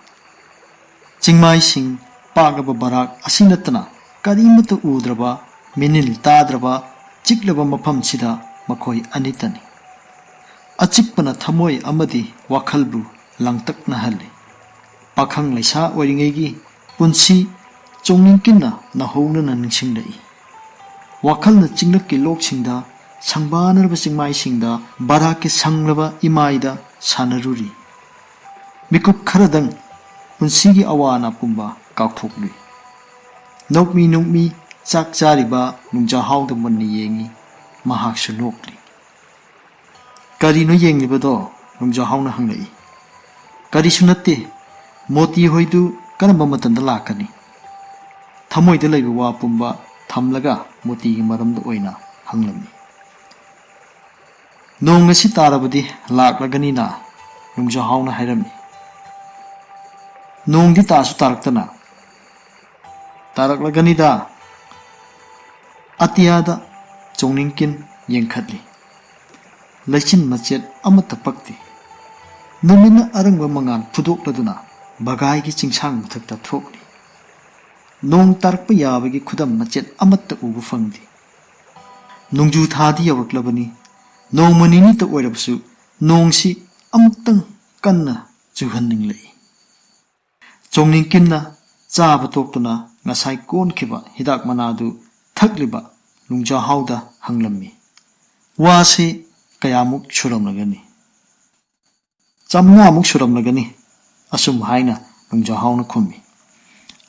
ꯆꯤꯡꯃꯥꯏꯁꯤꯡ, ꯄꯥꯛꯂꯕ ꯕꯔꯥꯛ ꯑꯁꯤ ꯅꯠꯇꯅ ꯀꯔꯤꯃꯠꯇ ꯎꯗ꯭ꯔꯕ, ꯃꯤꯅꯤꯜ ꯇꯥꯗ꯭ꯔꯕ ꯆꯤꯛꯂꯕ ꯃꯐꯝꯁꯤꯗ ꯃꯈꯣꯏ ꯑꯅꯤꯇꯅꯤ꯫ ꯑꯆꯤꯛꯄꯅ ꯊꯃꯣꯏ ꯑꯃꯗꯤ ꯋꯥꯈꯜꯕꯨ ꯂꯥꯡꯇꯛꯅꯍꯜꯂꯤ꯫ ꯄꯥꯈꯪ ꯂꯩꯁꯥ ꯑꯣꯏꯔꯤꯉꯩꯒꯤ ꯄꯨꯟꯁꯤ ꯆꯣꯡꯅꯤꯡꯀꯤꯟꯅ ꯅꯧꯍꯧꯅꯅ ꯅꯤꯡꯁꯤꯡꯂꯛꯏ꯫ ꯋꯥꯈꯜꯅ ꯆꯤꯡꯂꯛꯀꯤ ꯂꯣꯛꯁꯤꯡꯗ, ꯁꯪꯕꯥꯅꯔꯕ ꯆꯤꯡꯃꯥꯏꯁꯤꯡꯗ, ꯕꯔꯥꯛꯀꯤ ꯁꯪꯂꯕ ꯏꯃꯥꯏꯗ ꯁꯥꯟꯅꯔꯨꯔꯤ꯫ ꯃꯤꯀꯨꯞ ꯈꯔꯗꯪ ꯄꯨꯟꯁꯤꯒꯤ ꯑꯋꯥ ꯑꯅꯥ ꯄꯨꯝꯕ ꯀꯥꯎꯊꯣꯛꯂꯨꯏ꯫ ꯅꯣꯛꯃꯤ ꯅꯣꯛꯃꯤ ꯆꯥꯛ ꯆꯥꯔꯤꯕ ꯅꯨꯡꯖꯥꯍꯥꯎꯗ ꯃꯨꯟꯅ ꯌꯦꯡꯏ꯫ ꯃꯍꯥꯛꯁꯨ ꯅꯣꯛꯂꯤ꯫ "ꯀꯔꯤꯅꯣ ꯌꯦꯡꯂꯤꯕꯗꯣ?" ꯅꯨꯡꯖꯥꯍꯥꯎꯅ ꯍꯪꯂꯛꯏ꯫ "ꯀꯔꯤꯁꯨ ꯅꯠꯇꯦ, ꯃꯣꯇꯤ ꯍꯣꯏꯗꯨ ꯀꯔꯝꯕ ꯃꯇꯝꯗ ꯂꯥꯛꯀꯅꯤ?" ꯊꯃꯣꯏꯗ ꯂꯩꯕ ꯋꯥ ꯄꯨꯝꯕ ꯊꯝꯂꯒ ꯃꯣꯇꯤꯒꯤ ꯃꯔꯝꯗ ꯑꯣꯏꯅ ꯍꯪꯂꯝꯃꯤ꯫ "ꯅꯣꯡ ꯑꯁꯤ ꯇꯥꯔꯕꯗꯤ ꯂꯥꯛꯂꯒꯅꯤꯅ," ꯅꯨꯡꯖꯥꯍꯥꯎꯅ ꯍꯥꯏꯔꯝꯃꯤ꯫ "ꯅꯣꯡꯗꯤ ꯇꯥꯁꯨ ꯇꯥꯔꯛꯇꯅ꯫" "ꯇꯥꯔꯛꯂꯒꯅꯤꯗ꯫" ꯑꯇꯤꯌꯥꯗ ꯆꯣꯡꯅꯤꯡꯀꯤꯟ ꯌꯦꯡꯈꯠꯂꯤ꯫ ꯂꯩꯆꯤꯟ ꯃꯆꯦꯠ ꯑꯃꯠꯇ ꯄꯛꯇꯦ꯫ ꯅꯨꯃꯤꯠꯅ ꯑꯔꯪꯕ ꯃꯉꯥꯜ ꯐꯨꯗꯣꯛꯂꯗꯨꯅ ꯕꯒꯥꯏꯒꯤ ꯆꯤꯡꯁꯥꯡ ꯃꯊꯛꯇ ꯊꯣꯛꯂꯤ꯫ ꯅꯣꯡ ꯇꯥꯔꯛꯄ ꯌꯥꯕꯒꯤ ꯈꯨꯗꯝ ꯃꯆꯦꯠ ꯑꯃꯠꯇ ꯎꯕ ꯐꯪꯗꯦ꯫ ꯅꯣꯡꯖꯨ ꯊꯥꯗꯤ ꯌꯧꯔꯛꯂꯕꯅꯤ꯫ ꯅꯣꯡꯃ ꯅꯤꯅꯤꯇ ꯑꯣꯏꯔꯕꯁꯨ ꯅꯣꯡꯁꯤ ꯑꯃꯨꯛꯇꯪ ꯀꯟꯅ ꯆꯨꯍꯟꯅꯤꯡꯂꯛꯏ꯫ ꯆꯣꯡꯅꯤꯡꯀꯤꯟꯅ ꯆꯥꯕ ꯇꯣꯛꯇꯨꯅ ꯉꯁꯥꯏ ꯀꯣꯟꯈꯤꯕ ꯍꯤꯗꯥꯛ ꯃꯅꯥꯗꯨ ꯊꯛꯂꯤꯕ ꯂꯨꯡꯖꯥꯍꯥꯎꯗ ꯍꯪꯂꯝꯃꯤ꯫ ꯋꯥꯁꯤ ꯀꯌꯥꯃꯨꯛ ꯁꯨꯔꯝꯂꯒꯅꯤ? "ꯆꯥꯃꯉꯥꯃꯨꯛ ꯁꯨꯔꯝꯂꯒꯅꯤ," ꯑꯁꯨꯝ ꯍꯥꯏꯅ ꯂꯨꯡꯖꯥꯍꯥꯎꯅ ꯈꯨꯝꯃꯤ꯫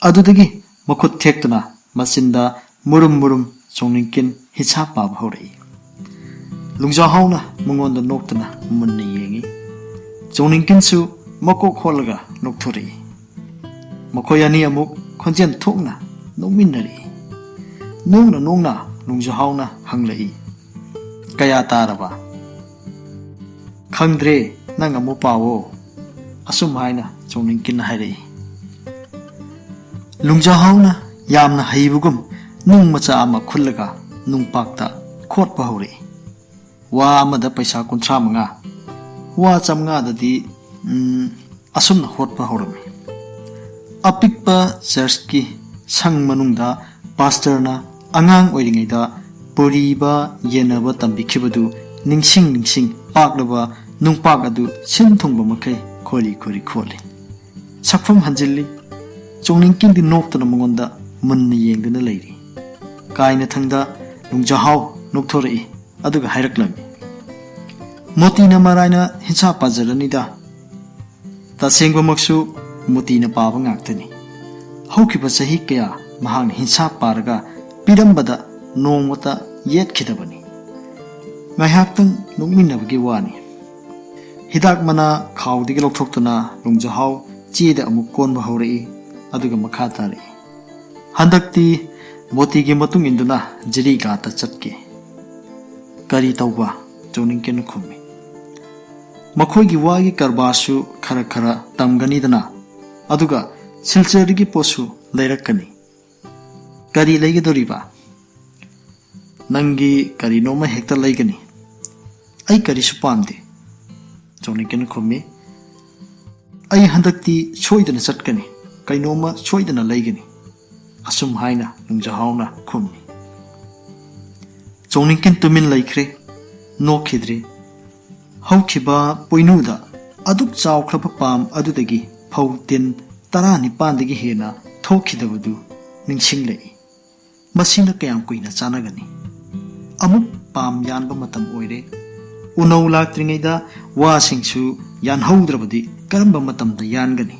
ꯑꯗꯨꯗꯒꯤ ꯃꯈꯨꯠ ꯊꯦꯛꯇꯨꯅ ꯃꯆꯤꯟꯗ ꯃꯨꯔꯨꯝ ꯃꯨꯔꯨꯝ ꯆꯣꯡꯅꯤꯡꯀꯤꯟ ꯍꯤꯁꯥꯞ ꯄꯥꯕ ꯍꯧꯔꯛꯏ꯫ ꯂꯨꯡꯖꯥꯍꯥꯎꯅ ꯃꯉꯣꯟꯗ ꯅꯣꯛꯇꯨꯅ ꯃꯨꯟꯅ ꯌꯦꯡꯏ꯫ ꯆꯣꯡꯅꯤꯡꯀꯤꯟꯁꯨ ꯃꯀꯣꯛ ꯍꯣꯠꯂꯒ ꯅꯣꯛꯊꯣꯔꯛꯏ꯫ ꯃꯈꯣꯏ ꯑꯅꯤ ꯑꯃꯨꯛ ꯈꯣꯟꯖꯦꯜ ꯊꯣꯛꯅ ꯅꯣꯛꯃꯤꯟꯅꯔꯛꯏ꯫ ꯅꯣꯡꯅ ꯅꯣꯡꯅ ꯂꯨꯡꯖꯥꯍꯥꯎꯅ ꯍꯪꯂꯛꯏ, "ꯀꯌꯥ ꯇꯥꯔꯕ?" "ꯈꯪꯗ꯭ꯔꯦ, ꯅꯪ ꯑꯃꯨꯛ ꯄꯥꯋꯣ," ꯑꯁꯨꯝ ꯍꯥꯏꯅ ꯆꯣꯡꯅꯤꯡꯀꯤꯟꯅ ꯍꯥꯏꯔꯛꯏ꯫ ꯂꯨꯡꯖꯥꯍꯥꯎꯅ ꯌꯥꯝꯅ ꯍꯩꯕꯒꯨꯝ ꯅꯨꯡ ꯃꯆꯥ ꯑꯃ ꯈꯨꯜꯂꯒ ꯅꯨꯡꯄꯥꯛꯇ ꯈꯣꯠꯄ ꯍꯧꯔꯛꯏ꯫ ꯋꯥ ꯑꯃꯗ ꯄꯩꯁꯥ ꯀꯨꯟꯊ꯭ꯔꯥ ꯃꯉꯥ, ꯋꯥ ꯆꯥꯃꯉꯥꯗꯗꯤ, ꯎꯝ, ꯑꯁꯨꯝꯅ ꯍꯣꯠꯄ ꯍꯧꯔꯝꯃꯤ꯫ ꯑꯄꯤꯛꯄ ꯆꯔꯆꯀꯤ ꯁꯪ ꯃꯅꯨꯡꯗ ꯄꯥꯁꯇꯔꯅ ꯑꯉꯥꯡ ꯑꯣꯏꯔꯤꯉꯩꯗ ꯄꯨꯔꯤꯕ ꯌꯦꯟꯅꯕ ꯇꯝꯕꯤꯈꯤꯕꯗꯨ ꯅꯤꯡꯁꯤꯡ ꯅꯤꯡꯁꯤꯡ ꯄꯥꯛꯂꯕ ꯅꯨꯡꯄꯥꯛ ꯑꯗꯨ ꯁꯤꯟ ꯊꯨꯡꯕ ꯃꯈꯩ ꯈꯣꯔꯤ ꯈꯣꯔꯤ ꯈꯣꯠꯂꯤ꯫ ꯁꯛꯐꯝ ꯍꯟꯖꯤꯜꯂꯤ꯫ ꯆꯣꯡꯅꯤꯡꯀꯤꯟꯗꯤ ꯅꯣꯛꯇꯨꯅ ꯃꯉꯣꯟꯗ ꯃꯨꯟꯅ ꯌꯦꯡꯗꯨꯅ ꯂꯩꯔꯤ꯫ ꯀꯥꯏꯅꯊꯪꯗ ꯂꯨꯡꯖꯥꯍꯥꯎ ꯅꯣꯛꯊꯣꯔꯛꯏ꯫ ꯑꯗꯨꯒ ꯍꯥꯏꯔꯛꯂꯝꯃꯤ, "ꯃꯣꯇꯤꯅ ꯃꯔꯥꯏꯅ ꯍꯤꯟꯁꯥꯞ ꯄꯥꯖꯔꯅꯤꯗ꯫ ꯇꯁꯦꯡꯕꯃꯛꯁꯨ ꯃꯣꯇꯤꯅ ꯄꯥꯕ ꯉꯥꯛꯇꯅꯤ꯫ ꯍꯧꯈꯤꯕ ꯆꯍꯤ ꯀꯌꯥ ꯃꯍꯥꯛꯅ ꯍꯤꯟꯁꯥꯞ ꯄꯥꯔꯒ ꯄꯤꯔꯝꯕꯗ ꯅꯣꯡꯃꯇ ꯌꯦꯠꯈꯤꯗꯕꯅꯤ꯫ ꯉꯥꯏꯍꯥꯛꯇꯪ ꯅꯣꯛꯃꯤꯟꯅꯕꯒꯤ ꯋꯥꯅꯤ꯫" ꯍꯤꯗꯥꯛ ꯃꯅꯥ ꯈꯥꯎꯗꯒꯤ ꯂꯧꯊꯣꯛꯇꯨꯅ ꯂꯨꯡꯖꯥꯍꯥꯎ ꯆꯦꯗ ꯑꯃꯨꯛ ꯀꯣꯟꯕ ꯍꯧꯔꯛꯏ꯫ ꯑꯗꯨꯒ ꯃꯈꯥ ꯇꯥꯔꯛꯏ, "ꯍꯟꯗꯛꯇꯤ ꯃꯣꯇꯤꯒꯤ ꯃꯇꯨꯡ ꯏꯟꯗꯨꯅ ꯖꯤꯔꯤꯒꯥꯠꯇ ꯆꯠꯀꯦ꯫" "ꯀꯔꯤ ꯇꯧꯕ?" ꯆꯣꯡꯅꯤꯡꯀꯤꯟꯅ ꯈꯨꯝꯃꯤ꯫ "ꯃꯈꯣꯏꯒꯤ ꯋꯥꯒꯤ ꯀꯔꯕꯥꯔꯁꯨ ꯈꯔ ꯈꯔ ꯇꯝꯒꯅꯤꯗꯅ, ꯑꯗꯨꯒ ꯁꯤꯜꯆꯔꯗꯒꯤ ꯄꯣꯠꯁꯨ ꯂꯩꯔꯛꯀꯅꯤ꯫" "ꯀꯔꯤ ꯂꯩꯒꯗꯧꯔꯤꯕ?" "ꯅꯪꯒꯤ ꯀꯔꯤꯅꯣꯃ ꯍꯦꯛꯇ ꯂꯩꯒꯅꯤ꯫" "ꯑꯩ ꯀꯔꯤꯁꯨ ꯄꯥꯝꯗꯦ꯫" ꯆꯣꯡꯅꯤꯡꯀꯤꯟꯅ ꯈꯨꯝꯃꯤ꯫ "ꯑꯩ ꯍꯟꯗꯛꯇꯤ ꯁꯣꯏꯗꯅ ꯆꯠꯀꯅꯤ, ꯀꯩꯅꯣꯝꯃ ꯁꯣꯏꯗꯅ ꯂꯩꯒꯅꯤ," ꯑꯁꯨꯝ ꯍꯥꯏꯅ ꯂꯨꯡꯖꯥꯍꯥꯎꯅ ꯈꯨꯝꯃꯤ꯫ ꯆꯣꯡꯅꯤꯡꯀꯤꯟ ꯇꯨꯃꯤꯟ ꯂꯩꯈ꯭ꯔꯦ꯫ ꯅꯣꯛꯈꯤꯗ꯭ꯔꯤ꯫ ꯍꯧꯈꯤꯕ ꯄꯣꯏꯅꯨꯗ ꯑꯗꯨꯛ ꯆꯥꯎꯈ꯭ꯔꯕ ꯄꯥꯝ ꯑꯗꯨꯗꯒꯤ ꯐꯧ ꯇꯤꯟ ꯇꯔꯥꯅꯤꯄꯥꯟꯗꯒꯤ ꯍꯦꯟꯅ ꯊꯣꯛꯈꯤꯗꯕꯗꯨ ꯅꯤꯡꯁꯤꯡꯂꯛꯏ꯫ ꯃꯁꯤꯅ ꯀꯌꯥꯝ ꯀꯨꯏꯅ ꯆꯥꯅꯒꯅꯤ? ꯑꯃꯨꯛ ꯄꯥꯝ ꯌꯥꯟꯕ ꯃꯇꯝ ꯑꯣꯏꯔꯦ꯫ ꯎꯅꯧ ꯂꯥꯛꯇ꯭ꯔꯤꯉꯩꯗ ꯋꯥꯁꯤꯡꯁꯨ ꯌꯥꯟꯍꯧꯗ꯭ꯔꯕꯗꯤ ꯀꯔꯝꯕ ꯃꯇꯝꯗ ꯌꯥꯟꯒꯅꯤ?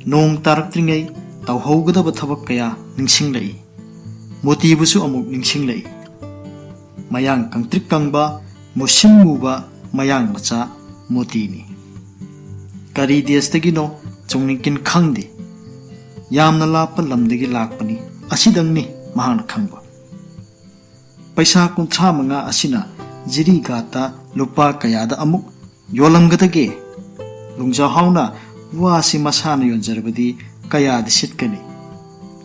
ꯅꯣꯡ ꯇꯥꯔꯛꯇ꯭ꯔꯤꯉꯩ ꯇꯧꯍꯧꯒꯗꯕ ꯊꯕꯛ ꯀꯌꯥ ꯅꯤꯡꯁꯤꯡꯂꯛꯏ꯫ ꯃꯣꯇꯤꯕꯨꯁꯨ ꯑꯃꯨꯛ ꯅꯤꯡꯁꯤꯡꯂꯛꯏ꯫ ꯃꯌꯥꯡ ꯀꯪꯇ꯭ꯔꯤꯛ ꯀꯪꯕ, ꯃꯨꯁꯤꯟ ꯃꯨꯕ ꯃꯌꯥꯡ ꯃꯆꯥ ꯃꯣꯇꯤꯅꯤ꯫ ꯀꯔꯤ ꯗꯦꯁꯇꯒꯤꯅꯣ ꯆꯣꯡꯅꯤꯡꯀꯤꯟ ꯈꯪꯗꯦ꯫ ꯌꯥꯝꯅ ꯂꯥꯞꯄ ꯂꯝꯗꯒꯤ ꯂꯥꯛꯄꯅꯤ꯫ ꯑꯁꯤꯗꯪꯅꯤ ꯃꯍꯥꯛꯅ ꯈꯪꯕ꯫ ꯄꯩꯁꯥ ꯀꯨꯟꯊ꯭ꯔꯥ ꯃꯉꯥ ꯑꯁꯤꯅ ꯖꯤꯔꯤꯒꯥꯠꯇ ꯂꯨꯄꯥ ꯀꯌꯥꯗ ꯑꯃꯨꯛ ꯌꯣꯜꯂꯝꯒꯗꯒꯦ? ꯂꯨꯡꯖꯥꯎꯍꯥꯎꯅ ꯋꯥꯁꯤ ꯃꯁꯥꯅ ꯌꯣꯟꯖꯔꯕꯗꯤ ꯀꯌꯥꯗꯤ ꯁꯤꯠꯀꯅꯤ?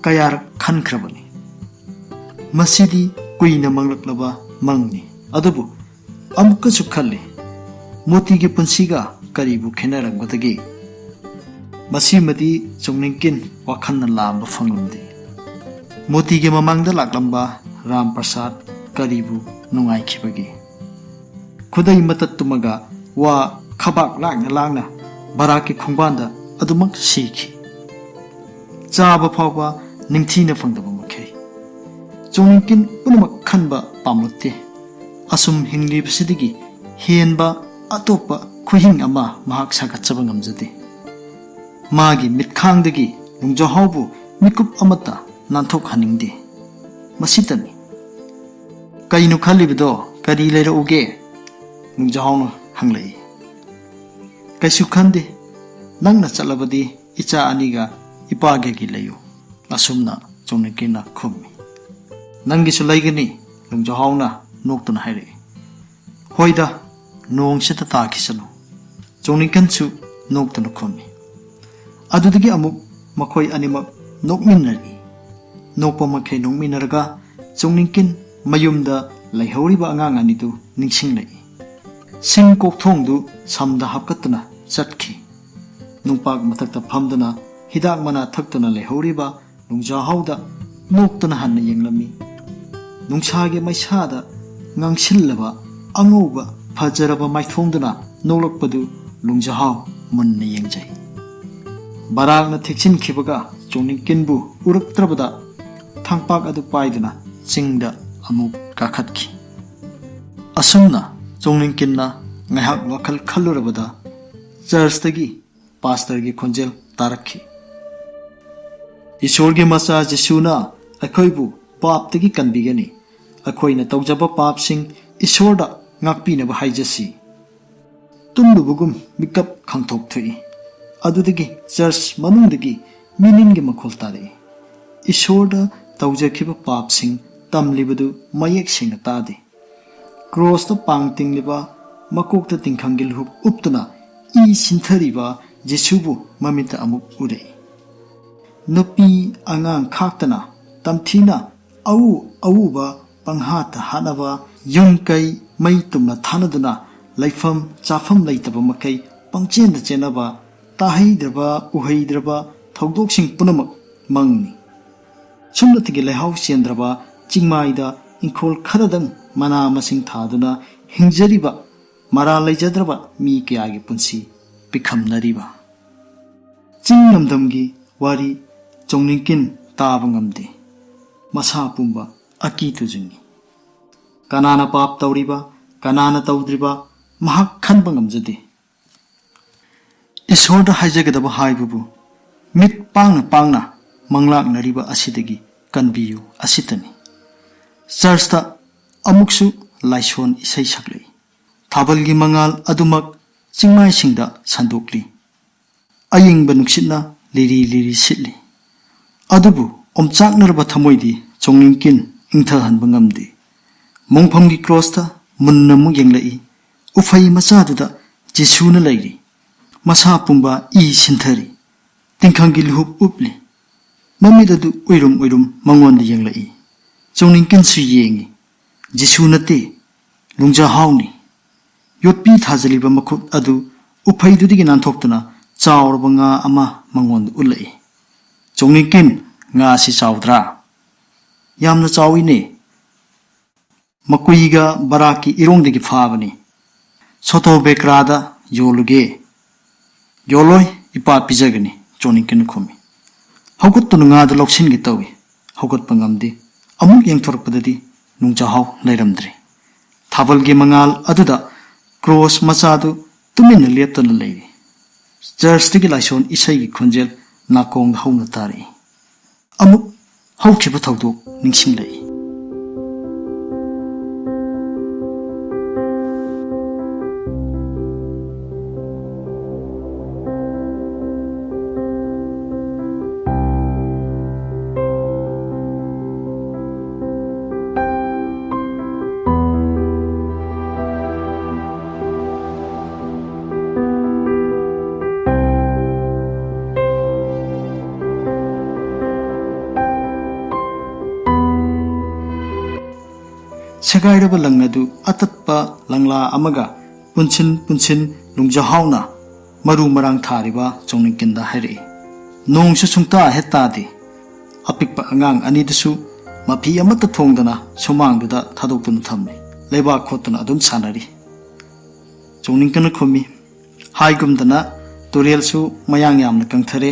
ꯀꯌꯥꯔꯛ ꯈꯟꯈ꯭ꯔꯕꯅꯤ꯫ ꯃꯁꯤꯗꯤ ꯀꯨꯏꯅ ꯃꯪꯂꯛꯂꯕ ꯃꯪꯅꯤ꯫ ꯑꯗꯨꯕꯨ ꯑꯃꯨꯛꯀꯁꯨ ꯈꯜꯂꯤ, ꯃꯣꯇꯤꯒꯤ ꯄꯨꯟꯁꯤꯒ ꯀꯔꯤꯕꯨ ꯈꯦꯠꯅꯔꯝꯒꯗꯒꯦ? ꯃꯁꯤꯃꯗꯤ ꯆꯣꯡꯅꯤꯡꯀꯤꯟ ꯋꯥꯈꯜꯅ ꯂꯥꯝꯕ ꯐꯪꯂꯝꯗꯦ꯫ ꯃꯣꯇꯤꯒꯤ ꯃꯃꯥꯡꯗ ꯂꯥꯛꯂꯝꯕ ꯔꯥꯝ ꯄ꯭ꯔꯁꯥꯗ ꯀꯔꯤꯕꯨ ꯅꯨꯡꯉꯥꯏꯈꯤꯕꯒꯦ? ꯈꯨꯗꯩ ꯃꯇꯠ ꯇꯨꯝꯃꯒ ꯋꯥ ꯈꯕꯥꯛ ꯂꯥꯡꯅ ꯂꯥꯡꯅ ꯕꯔꯥꯛꯀꯤ ꯈꯣꯡꯕꯥꯟꯗ ꯑꯗꯨꯃꯛ ꯁꯤꯈꯤ꯫ ꯆꯥꯕ ꯐꯥꯎꯕ ꯅꯤꯡꯊꯤꯅ ꯐꯪꯗꯕ ꯃꯈꯩ꯫ ꯆꯣꯡꯅꯤꯡꯀꯤꯟ ꯄꯨꯝꯅꯃꯛ ꯈꯟꯕ ꯄꯥꯝꯂꯛꯇꯦ꯫ ꯑꯁꯨꯝ ꯍꯤꯡꯂꯤꯕꯁꯤꯗꯒꯤ ꯍꯦꯟꯕ ꯑꯇꯣꯞꯄ ꯈꯨꯍꯤꯡ ꯑꯃ ꯃꯍꯥꯛ ꯁꯥꯒꯠꯆꯕ ꯉꯝꯖꯗꯦ꯫ ꯃꯥꯒꯤ ꯃꯤꯠꯈꯥꯡꯗꯒꯤ ꯂꯨꯡꯖꯥꯎꯍꯥꯎꯕꯨ ꯃꯤꯀꯨꯞ ꯑꯃꯠꯇ ꯅꯥꯟꯊꯣꯛꯍꯟꯅꯤꯡꯗꯦ꯫ ꯃꯁꯤꯇꯅꯤ꯫ "ꯀꯩꯅꯣ ꯈꯜꯂꯤꯕꯗꯣ? ꯀꯔꯤ ꯂꯩꯔꯛꯎꯒꯦ?" ꯂꯨꯡꯖꯥꯎꯍꯥꯎꯅ ꯍꯪꯂꯛꯏ꯫ "ꯀꯩꯁꯨ ꯈꯟꯗꯦ꯫ ꯅꯪꯅ ꯆꯠꯂꯕꯗꯤ ꯏꯆꯥ ꯑꯅꯤꯒ ꯏꯄꯥꯒꯒꯤ ꯂꯩꯌꯨ", ꯑꯁꯨꯝꯅ ꯆꯣꯡꯅꯤꯡꯀꯤꯟꯅ ꯈꯨꯝꯃꯤ꯫ "ꯅꯪꯒꯤꯁꯨ ꯂꯩꯒꯅꯤ", ꯂꯨꯡꯖꯥꯎꯍꯥꯎꯅ ꯅꯣꯛꯇꯨꯅ ꯍꯥꯏꯔꯛꯏ꯫ "ꯍꯣꯏꯗ, ꯅꯣꯡꯁꯤꯗ ꯇꯥꯈꯤꯁꯅꯨ", ꯆꯣꯡꯅꯤꯡꯀꯤꯟꯁꯨ ꯅꯣꯛꯇꯨꯅ ꯈꯨꯝꯃꯤ꯫ ꯑꯗꯨꯗꯒꯤ ꯑꯃꯨꯛ ꯃꯈꯣꯏ ꯑꯅꯤꯃꯛ ꯅꯣꯛꯃꯤꯟꯅꯔꯛꯏ꯫ ꯅꯣꯛꯄ ꯃꯈꯩ ꯅꯣꯛꯃꯤꯟꯅꯔꯒ ꯆꯣꯡꯅꯤꯡꯀꯤꯟ ꯃꯌꯨꯝꯗ ꯂꯩꯍꯧꯔꯤꯕ ꯑꯉꯥꯡ ꯑꯅꯤꯗꯨ ꯅꯤꯡꯁꯤꯡꯂꯛꯏ꯫ ꯁꯤꯡ ꯀꯣꯛꯊꯣꯡꯗꯨ ꯁꯝꯗ ꯍꯥꯞꯀꯠꯇꯨꯅ ꯆꯠꯈꯤ꯫ ꯅꯨꯡꯄꯥꯛ ꯃꯊꯛꯇ ꯐꯝꯗꯨꯅ ꯍꯤꯗꯥꯛ ꯃꯅꯥ ꯊꯛꯇꯨꯅ ꯂꯩꯍꯧꯔꯤꯕ ꯂꯨꯡꯖꯥꯎꯍꯥꯎꯗ ꯅꯣꯛꯇꯨꯅ ꯍꯟꯅ ꯌꯦꯡꯂꯝꯃꯤ꯫ ꯅꯨꯡꯁꯥꯒꯤ ꯃꯩꯁꯥꯗ ꯉꯥꯡꯁꯤꯜꯂꯕ ꯑꯉꯧꯕ ꯐꯖꯔꯕ ꯃꯥꯏꯊꯣꯡꯗꯨꯅ ꯅꯣꯛꯂꯛꯄꯗꯨ ꯂꯨꯡꯖꯥꯍꯥꯎ ꯃꯨꯟꯅ ꯌꯦꯡꯖꯩ꯫ ꯕꯔꯥꯛꯅ ꯊꯦꯛꯆꯤꯟꯈꯤꯕꯒ ꯆꯣꯡꯅꯤꯡꯀꯤꯟꯕꯨ ꯎꯔꯛꯇ꯭ꯔꯕꯗ ꯊꯥꯡꯄꯥꯛ ꯑꯗꯨ ꯄꯥꯏꯗꯨꯅ ꯆꯤꯡꯗ ꯑꯃꯨꯛ ꯀꯥꯈꯠꯈꯤ꯫ ꯑꯁꯨꯝꯅ ꯆꯣꯡꯅꯤꯡꯀꯤꯟꯅ ꯉꯥꯏꯍꯥꯛ ꯋꯥꯈꯜ ꯈꯜꯂꯨꯔꯕꯗ ꯆꯔꯆꯇꯒꯤ ꯄꯥꯁꯇꯔꯒꯤ ꯈꯣꯟꯖꯦꯜ ꯇꯥꯔꯛꯈꯤ꯫ "ꯏꯁꯣꯔꯒꯤ ꯃꯆꯥ ꯖꯤꯁꯨꯅ ꯑꯩꯈꯣꯏꯕꯨ ꯄꯥꯞꯇꯒꯤ ꯀꯟꯕꯤꯒꯅꯤ꯫ ꯑꯩꯈꯣꯏꯅ ꯇꯧꯖꯕ ꯄꯥꯞꯁꯤꯡ ꯏꯁꯣꯔꯗ ꯉꯥꯛꯄꯤꯅꯕ ꯍꯥꯏꯖꯁꯤ꯫" ꯇꯨꯝꯂꯨꯕꯒꯨꯝ ꯃꯤꯀꯞ ꯈꯪꯊꯣꯛ ꯊꯣꯛꯏ꯫ ꯑꯗꯨꯗꯒꯤ ꯆꯔꯆ ꯃꯅꯨꯡꯗꯒꯤ ꯃꯤꯅꯤꯟꯒꯤ ꯃꯈꯣꯜ ꯇꯥꯔꯛꯏ꯫ ꯏꯁꯣꯔꯗ ꯇꯧꯖꯈꯤꯕ ꯄꯥꯞꯁꯤꯡ ꯇꯝꯂꯤꯕꯗꯨ ꯃꯌꯦꯛ ꯁꯦꯡꯅ ꯇꯥꯗꯦ꯫ ꯀ꯭ꯔꯣꯁꯇ ꯄꯥꯡ ꯇꯤꯡꯂꯤꯕ, ꯃꯀꯣꯛꯇ ꯇꯤꯡꯈꯪꯒꯤ ꯂꯨꯍꯨꯞ ꯎꯞꯇꯨꯅ ꯏ ꯁꯤꯟꯊꯔꯤꯕ ꯖꯤꯁꯨꯕꯨ ꯃꯃꯤꯠꯇ ꯑꯃꯨꯛ ꯎꯔꯛꯏ꯫ ꯅꯨꯄꯤ ꯑꯉꯥꯡ ꯈꯥꯛꯇꯅ ꯇꯝꯊꯤꯅ ꯑꯎ ꯑꯎꯕ ꯄꯪꯍꯥꯠꯇ ꯍꯥꯠꯅꯕ, ꯌꯨꯝ ꯀꯩ ꯃꯩ ꯇꯨꯝꯅ ꯊꯥꯅꯗꯨꯅ ꯂꯩꯐꯝ ꯆꯥꯐꯝ ꯂꯩꯇꯕ ꯃꯈꯩ ꯄꯪꯆꯦꯟꯗ ꯆꯦꯟꯅꯕ, ꯇꯥꯍꯩꯗ꯭ꯔꯕ ꯎꯍꯩꯗ꯭ꯔꯕ ꯊꯧꯗꯣꯛꯁꯤꯡ ꯄꯨꯝꯅꯃꯛ ꯃꯪꯅꯤ꯫ ꯁꯨꯞꯅꯇꯒꯤ ꯂꯩꯍꯥꯎ ꯆꯦꯟꯗ꯭ꯔꯕ ꯆꯤꯡꯃꯥꯏꯗ ꯏꯪꯈꯣꯜ ꯈꯔꯗꯪ ꯃꯅꯥ ꯃꯁꯤꯡ ꯊꯥꯗꯨꯅ ꯍꯤꯡꯖꯔꯤꯕ ꯃꯔꯥꯜ ꯂꯩꯖꯗ꯭ꯔꯕ ꯃꯤ ꯀꯌꯥꯒꯤ ꯄꯨꯟꯁꯤ ꯄꯤꯈꯝꯅꯔꯤꯕ꯫ ꯆꯤꯡ ꯂꯝꯗꯝꯒꯤ ꯋꯥꯔꯤ ꯆꯣꯡꯅꯤꯡꯀꯤꯟ ꯇꯥꯕ ꯉꯝꯗꯦ꯫ ꯃꯁꯥ ꯄꯨꯝꯕ ꯑꯀꯤ ꯇꯨꯖꯨꯡꯏ꯫ ꯀꯅꯥꯅ ꯄꯥꯞ ꯇꯧꯔꯤꯕ, ꯀꯅꯥꯅ ꯇꯧꯗ꯭ꯔꯤꯕ, ꯃꯍꯥꯛ ꯈꯟꯕ ꯉꯝꯖꯗꯦ꯫ ꯏꯁꯣꯔꯗ ꯍꯥꯏꯖꯒꯗꯕ ꯍꯥꯏꯕꯕꯨ ꯃꯤꯠ ꯄꯥꯡꯅ ꯄꯥꯡꯅ ꯃꯪꯂꯥꯛꯅꯔꯤꯕ ꯑꯁꯤꯗꯒꯤ ꯀꯟꯕꯤꯌꯨ ꯑꯁꯤꯇꯅꯤ꯫ ꯆꯔꯆꯇ ꯑꯃꯨꯛꯁꯨ ꯂꯥꯏꯁꯣꯟ ꯏꯁꯩ ꯁꯛꯂꯛꯏ꯫ ꯊꯥꯕꯜꯒꯤ ꯃꯉꯥꯜ ꯑꯗꯨꯃꯛ ꯆꯤꯡꯃꯥꯏꯁꯤꯡꯗ ꯁꯟꯗꯣꯛꯂꯤ꯫ ꯑꯌꯤꯡꯕ ꯅꯨꯡꯁꯤꯠꯅ ꯂꯤꯔꯤ ꯂꯤꯔꯤ ꯁꯤꯠꯂꯤ꯫ ꯑꯗꯨꯕꯨ ꯑꯣꯝꯆꯥꯛꯅꯔꯕ ꯊꯃꯣꯏꯗꯤ ꯆꯣꯡꯅꯤꯡꯀꯤꯟ ꯏꯪꯊꯍꯟꯕ ꯉꯝꯗꯦ꯫ ꯃꯣꯡꯐꯝꯒꯤ ꯀ꯭ꯔꯣꯁꯇ ꯃꯨꯟꯅ ꯑꯃꯨꯛ ꯌꯦꯡꯂꯛꯏ꯫ ꯎꯐꯩ ꯃꯆꯥꯗꯨꯗ ꯖꯤꯁꯨꯅ ꯂꯩꯔꯤ꯫ ꯃꯁꯥ ꯄꯨꯝꯕ ꯏ ꯁꯤꯟꯊꯔꯤ꯫ ꯇꯤꯡꯈꯪꯒꯤ ꯂꯨꯍꯨꯞ ꯎꯞꯂꯤ꯫ ꯃꯃꯤꯠ ꯑꯗꯨ ꯎꯏꯔꯨꯝ ꯎꯏꯔꯨꯝ ꯃꯉꯣꯟꯗ ꯌꯦꯡꯂꯛꯏ꯫ ꯆꯣꯡꯅꯤꯡꯀꯤꯟꯁꯨ ꯌꯦꯡꯏ꯫ ꯖꯤꯁꯨ ꯅꯠꯇꯦ, ꯂꯨꯡꯖꯥꯍꯥꯎꯅꯤ꯫ ꯌꯣꯠꯄꯤ ꯊꯥꯖꯤꯜꯂꯤꯕ ꯃꯈꯨꯠ ꯑꯗꯨ ꯎꯐꯩꯗꯨꯗꯒꯤ ꯅꯥꯟꯊꯣꯛꯇꯨꯅ ꯆꯥꯎꯔꯕ ꯉꯥ ꯑꯃ ꯃꯉꯣꯟꯗ ꯎꯠꯂꯛꯏ꯫ "ꯆꯣꯡꯅꯤꯡꯀꯤꯟ, ꯉꯥꯁꯤ ꯆꯥꯎꯗ꯭ꯔꯥ?" "ꯌꯥꯝꯅ ꯆꯥꯎꯏꯅꯦ꯫" ꯃꯀꯨꯏꯒ ꯕꯔꯥꯛꯀꯤ ꯏꯔꯣꯡꯗꯒꯤ ꯐꯥꯕꯅꯤ꯫ ꯁꯣꯇꯣ ꯕꯦꯀ꯭ꯔꯥꯗ ꯌꯣꯜꯂꯨꯒꯦ꯫ "ꯌꯣꯜꯂꯣꯏ, ꯏꯄꯥ ꯄꯤꯖꯒꯅꯤ", ꯆꯣꯡꯅꯤꯡꯀꯤꯅ ꯈꯨꯝꯃꯤ꯫ ꯍꯧꯒꯠꯇꯨꯅ ꯉꯥꯗꯨ ꯂꯧꯁꯤꯟꯒꯦ ꯇꯧꯏ꯫ ꯍꯧꯒꯠꯄ ꯉꯝꯗꯦ꯫ ꯑꯃꯨꯛ ꯌꯦꯡꯊꯣꯔꯛꯄꯗꯗꯤ ꯅꯨꯡꯖꯥꯎꯍꯥꯎ ꯂꯩꯔꯝꯗ꯭ꯔꯦ꯫ ꯊꯥꯕꯜꯒꯤ ꯃꯉꯥꯜ ꯑꯗꯨꯗ ꯀ꯭ꯔꯣꯁ ꯃꯆꯥꯗꯨ ꯇꯨꯃꯤꯟꯅ ꯂꯦꯞꯇꯅ ꯂꯩꯔꯤ꯫ ꯆꯔꯆꯇꯒꯤ ꯂꯥꯏꯁꯣꯟ ꯏꯁꯩꯒꯤ ꯈꯣꯟꯖꯦꯜ ꯅꯥꯀꯣꯡꯗ ꯍꯧꯅ ꯇꯥꯔꯛꯏ꯫ ꯑꯃꯨꯛ ꯍꯧꯈꯤꯕ ꯊꯧꯗꯣꯛ ꯅꯤꯡꯁꯤꯡꯂꯛꯏ꯫ ꯁꯦꯒꯥꯏꯔꯕ ꯂꯪ ꯑꯗꯨ ꯑꯇꯠꯄ ꯂꯪꯂꯥ ꯑꯃꯒ ꯄꯨꯟꯁꯤꯟ ꯄꯨꯟꯁꯤꯟ ꯅꯨꯡꯖꯥꯎꯍꯥꯎꯅ ꯃꯔꯨ ꯃꯔꯥꯡ ꯊꯥꯔꯤꯕ ꯆꯣꯡꯅꯤꯡꯀꯤꯟꯗ ꯍꯥꯏꯔꯛꯏ꯫ ꯅꯣꯡꯁꯨ ꯁꯨꯡꯇꯥ ꯍꯦꯛ ꯇꯥꯗꯦ꯫ ꯑꯄꯤꯛꯄ ꯑꯉꯥꯡ ꯑꯅꯤꯗꯨꯁꯨ ꯃꯐꯤ ꯑꯃꯠꯇ ꯊꯣꯡꯗꯅ ꯁꯨꯃꯥꯡꯗꯨꯗ ꯊꯥꯗꯣꯛꯇꯨꯅ ꯊꯝꯃꯤ꯫ ꯂꯩꯕꯥꯛ ꯈꯣꯠꯇꯨꯅ ꯑꯗꯨꯝ ꯁꯥꯟꯅꯔꯤ꯫ ꯆꯣꯡꯅꯤꯡꯀꯤꯟꯅ ꯈꯨꯝꯃꯤ꯫ ꯍꯥꯏꯒꯨꯝꯗꯅ ꯇꯨꯔꯦꯜꯁꯨ ꯃꯌꯥꯡ ꯌꯥꯝꯅ ꯀꯪꯊꯔꯦ꯫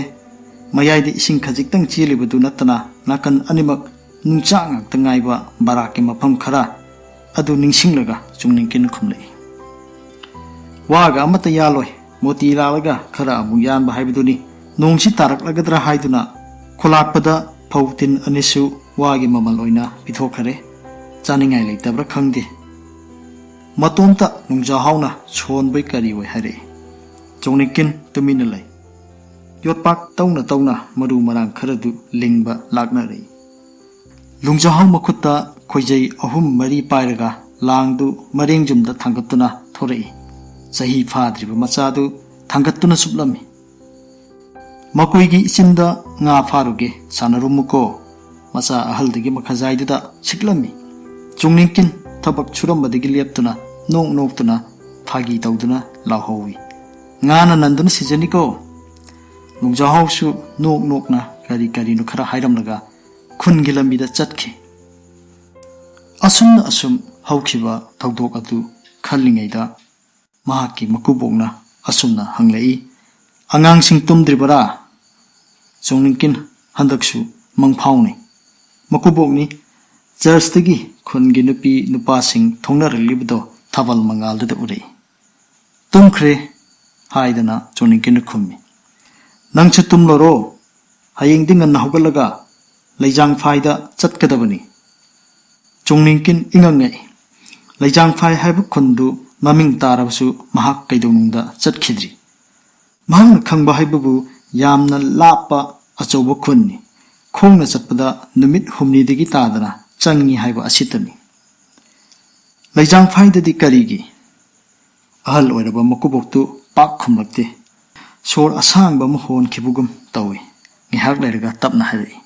ꯃꯌꯥꯏꯗ ꯏꯁꯤꯡ ꯈꯖꯤꯛꯇꯪ ꯆꯦꯜꯂꯤꯕꯗꯨ ꯅꯠꯇꯅ ꯅꯥꯀꯟ ꯑꯅꯤꯃꯛ ꯅꯨꯡꯆꯥꯛ ꯉꯥꯛꯇ ꯉꯥꯏꯕ ꯕꯔꯥꯛꯀꯤ ꯃꯐꯝ ꯈꯔ ꯑꯗꯨ ꯅꯤꯡꯁꯤꯡꯂꯒ ꯆꯣꯡꯅꯤꯡꯀꯤꯟꯅ ꯈꯨꯝꯂꯛꯏ꯫ "ꯋꯥꯒ ꯑꯃꯠꯇ ꯌꯥꯜꯂꯣꯏ, ꯃꯣꯇꯤ ꯂꯥꯛꯂꯒ ꯈꯔ ꯑꯃꯨꯛ ꯌꯥꯟꯕ ꯍꯥꯏꯕꯗꯨꯅꯤ꯫ ꯅꯣꯡꯁꯤ ꯇꯥꯔꯛꯂꯒꯗ꯭ꯔꯥ ꯍꯥꯏꯗꯨꯅ ꯈꯨꯂꯥꯛꯄꯗ ꯐꯧ ꯇꯤꯟ ꯑꯅꯤꯁꯨ ꯋꯥꯒꯤ ꯃꯃꯜ ꯑꯣꯏꯅ ꯄꯤꯊꯣꯛꯈꯔꯦ꯫ ꯆꯥꯅꯤꯡꯉꯥꯏ ꯂꯩꯇꯕ꯭ꯔꯥ ꯈꯪꯗꯦ"꯫ ꯃꯇꯣꯝꯇ ꯅꯨꯡꯖꯥꯎꯍꯥꯎꯅ ꯁꯣꯟꯕꯣꯏ ꯀꯔꯤꯕꯣꯏ ꯍꯥꯏꯔꯛꯏ꯫ ꯆꯣꯡꯅꯤꯡꯀꯤꯟ ꯇꯨꯃꯤꯟꯅ ꯂꯩ꯫ ꯌꯣꯠꯄꯥꯛ ꯇꯧꯅ ꯇꯧꯅ ꯃꯔꯨ ꯃꯔꯥꯡ ꯈꯔꯗꯨ ꯂꯤꯡꯕ ꯂꯥꯛꯅꯔꯛꯏ꯫ ꯅꯨꯡꯖꯥꯎꯍꯥꯎ ꯃꯈꯨꯠꯇ ꯈꯣꯏꯖꯩ ꯑꯍꯨꯝ ꯃꯔꯤ ꯄꯥꯏꯔꯒ ꯂꯥꯡꯗꯨ ꯃꯔꯦꯡꯖꯨꯝꯗ ꯊꯥꯡꯒꯠꯇꯨꯅ ꯊꯣꯔꯛꯏ꯫ ꯆꯍꯤ ꯐꯥꯗ꯭ꯔꯤꯕ ꯃꯆꯥꯗꯨ ꯊꯥꯡꯒꯠꯇꯨꯅ ꯆꯨꯞꯂꯝꯃꯤ꯫ "ꯃꯀꯣꯏꯒꯤ ꯏꯆꯤꯟꯗ ꯉꯥ ꯐꯥꯔꯨꯒꯦ, ꯁꯥꯟꯅꯔꯨꯝꯃꯨꯀꯣ", ꯃꯆꯥ ꯑꯍꯜꯗꯒꯤ ꯃꯈꯥꯖꯥꯏꯗꯨꯗ ꯁꯤꯛꯂꯝꯃꯤ꯫ ꯆꯣꯡꯅꯤꯡꯀꯤꯟ ꯊꯕꯛ ꯁꯨꯔꯝꯕꯗꯒꯤ ꯂꯦꯞꯇꯨꯅ ꯅꯣꯛ ꯅꯣꯛꯇꯨꯅ ꯐꯥꯒꯤ ꯇꯧꯗꯨꯅ ꯂꯥꯎꯍꯧꯏ꯫ "ꯉꯥꯅ ꯅꯟꯗꯨꯅ ꯁꯤꯖꯅꯤꯀꯣ"꯫ ꯅꯨꯡꯖꯥꯎꯍꯥꯎꯁꯨ ꯅꯣꯛ ꯅꯣꯛꯅ ꯀꯔꯤ ꯀꯔꯤꯅꯣ ꯈꯔ ꯍꯥꯏꯔꯝꯂꯒ ꯈꯨꯟꯒꯤ ꯂꯝꯕꯤꯗ ꯆꯠꯈꯤ꯫ ꯑꯁꯨꯝꯅ ꯑꯁꯨꯝ ꯍꯧꯈꯤꯕ ꯊꯧꯗꯣꯛ ꯑꯗꯨ ꯈꯜꯂꯤꯉꯩꯗ ꯃꯍꯥꯛꯀꯤ ꯃꯀꯨꯕꯣꯛꯅ ꯑꯁꯨꯝꯅ ꯍꯪꯂꯛꯏ, "ꯑꯉꯥꯡꯁꯤꯡ ꯇꯨꯝꯗ꯭ꯔꯤꯕꯔꯥ?" ꯆꯣꯡꯅꯤꯡꯀꯤꯟ ꯍꯟꯗꯛꯁꯨ ꯃꯪꯐꯥꯎꯅꯩ꯫ ꯃꯀꯨꯕꯣꯛꯅꯤ ꯆꯔꯆꯇꯒꯤ ꯈꯨꯟꯒꯤ ꯅꯨꯄꯤ ꯅꯨꯄꯥꯁꯤꯡ ꯊꯣꯡꯅꯔꯛꯂꯤꯕꯗꯣ ꯊꯥꯕꯜ ꯃꯉꯥꯜꯗꯨꯗ ꯎꯔꯛꯏ꯫ "ꯇꯨꯝꯈ꯭ꯔꯦ" ꯍꯥꯏꯗꯅ ꯆꯣꯡꯅꯤꯡꯀꯤꯟꯅ ꯈꯨꯝꯃꯤ꯫ "ꯅꯪꯁꯨ ꯇꯨꯝꯂꯔꯣ, ꯍꯌꯦꯡꯗꯤ ꯉꯟꯅ ꯍꯧꯒꯠꯂꯒ ꯂꯩꯖꯥꯡꯐꯥꯏꯗ ꯆꯠꯀꯗꯕꯅꯤ꯫" ꯆꯣꯡꯅꯤꯡꯀꯤꯟ ꯏꯉꯛ ꯉꯛꯏ꯫ ꯂꯩꯖꯥꯡꯐꯥꯏ ꯍꯥꯏꯕ ꯈꯨꯟꯗꯨ ꯃꯃꯤꯡ ꯇꯥꯔꯕꯁꯨ ꯃꯍꯥꯛ ꯀꯩꯗꯧꯅꯨꯡꯗ ꯆꯠꯈꯤꯗ꯭ꯔꯤ꯫ ꯃꯍꯥꯛꯅ ꯈꯪꯕ ꯍꯥꯏꯕꯕꯨ ꯌꯥꯝꯅ ꯂꯥꯞꯄ ꯑꯆꯧꯕ ꯈꯨꯟꯅꯤ꯫ ꯈꯣꯡꯅ ꯆꯠꯄꯗ ꯅꯨꯃꯤꯠ ꯍꯨꯝꯅꯤꯗꯒꯤ ꯇꯥꯗꯅ ꯆꯪꯉꯤ ꯍꯥꯏꯕ ꯑꯁꯤꯇꯅꯤ꯫ "ꯂꯩꯖꯥꯡꯐꯥꯏꯗꯗꯤ ꯀꯔꯤꯒꯤ?" ꯑꯍꯜ ꯑꯣꯏꯔꯕ ꯃꯀꯨꯕꯣꯛꯇꯨ ꯄꯥꯛ ꯈꯨꯝꯂꯛꯇꯦ꯫ ꯁꯣꯔ ꯑꯁꯥꯡꯕ ꯑꯃ ꯍꯣꯟꯈꯤꯕꯒꯨꯝ ꯇꯧꯏ꯫ ꯉꯥꯏꯍꯥꯛ ꯂꯩꯔꯒ ꯇꯞꯅ ꯍꯥꯏꯔꯛꯏ,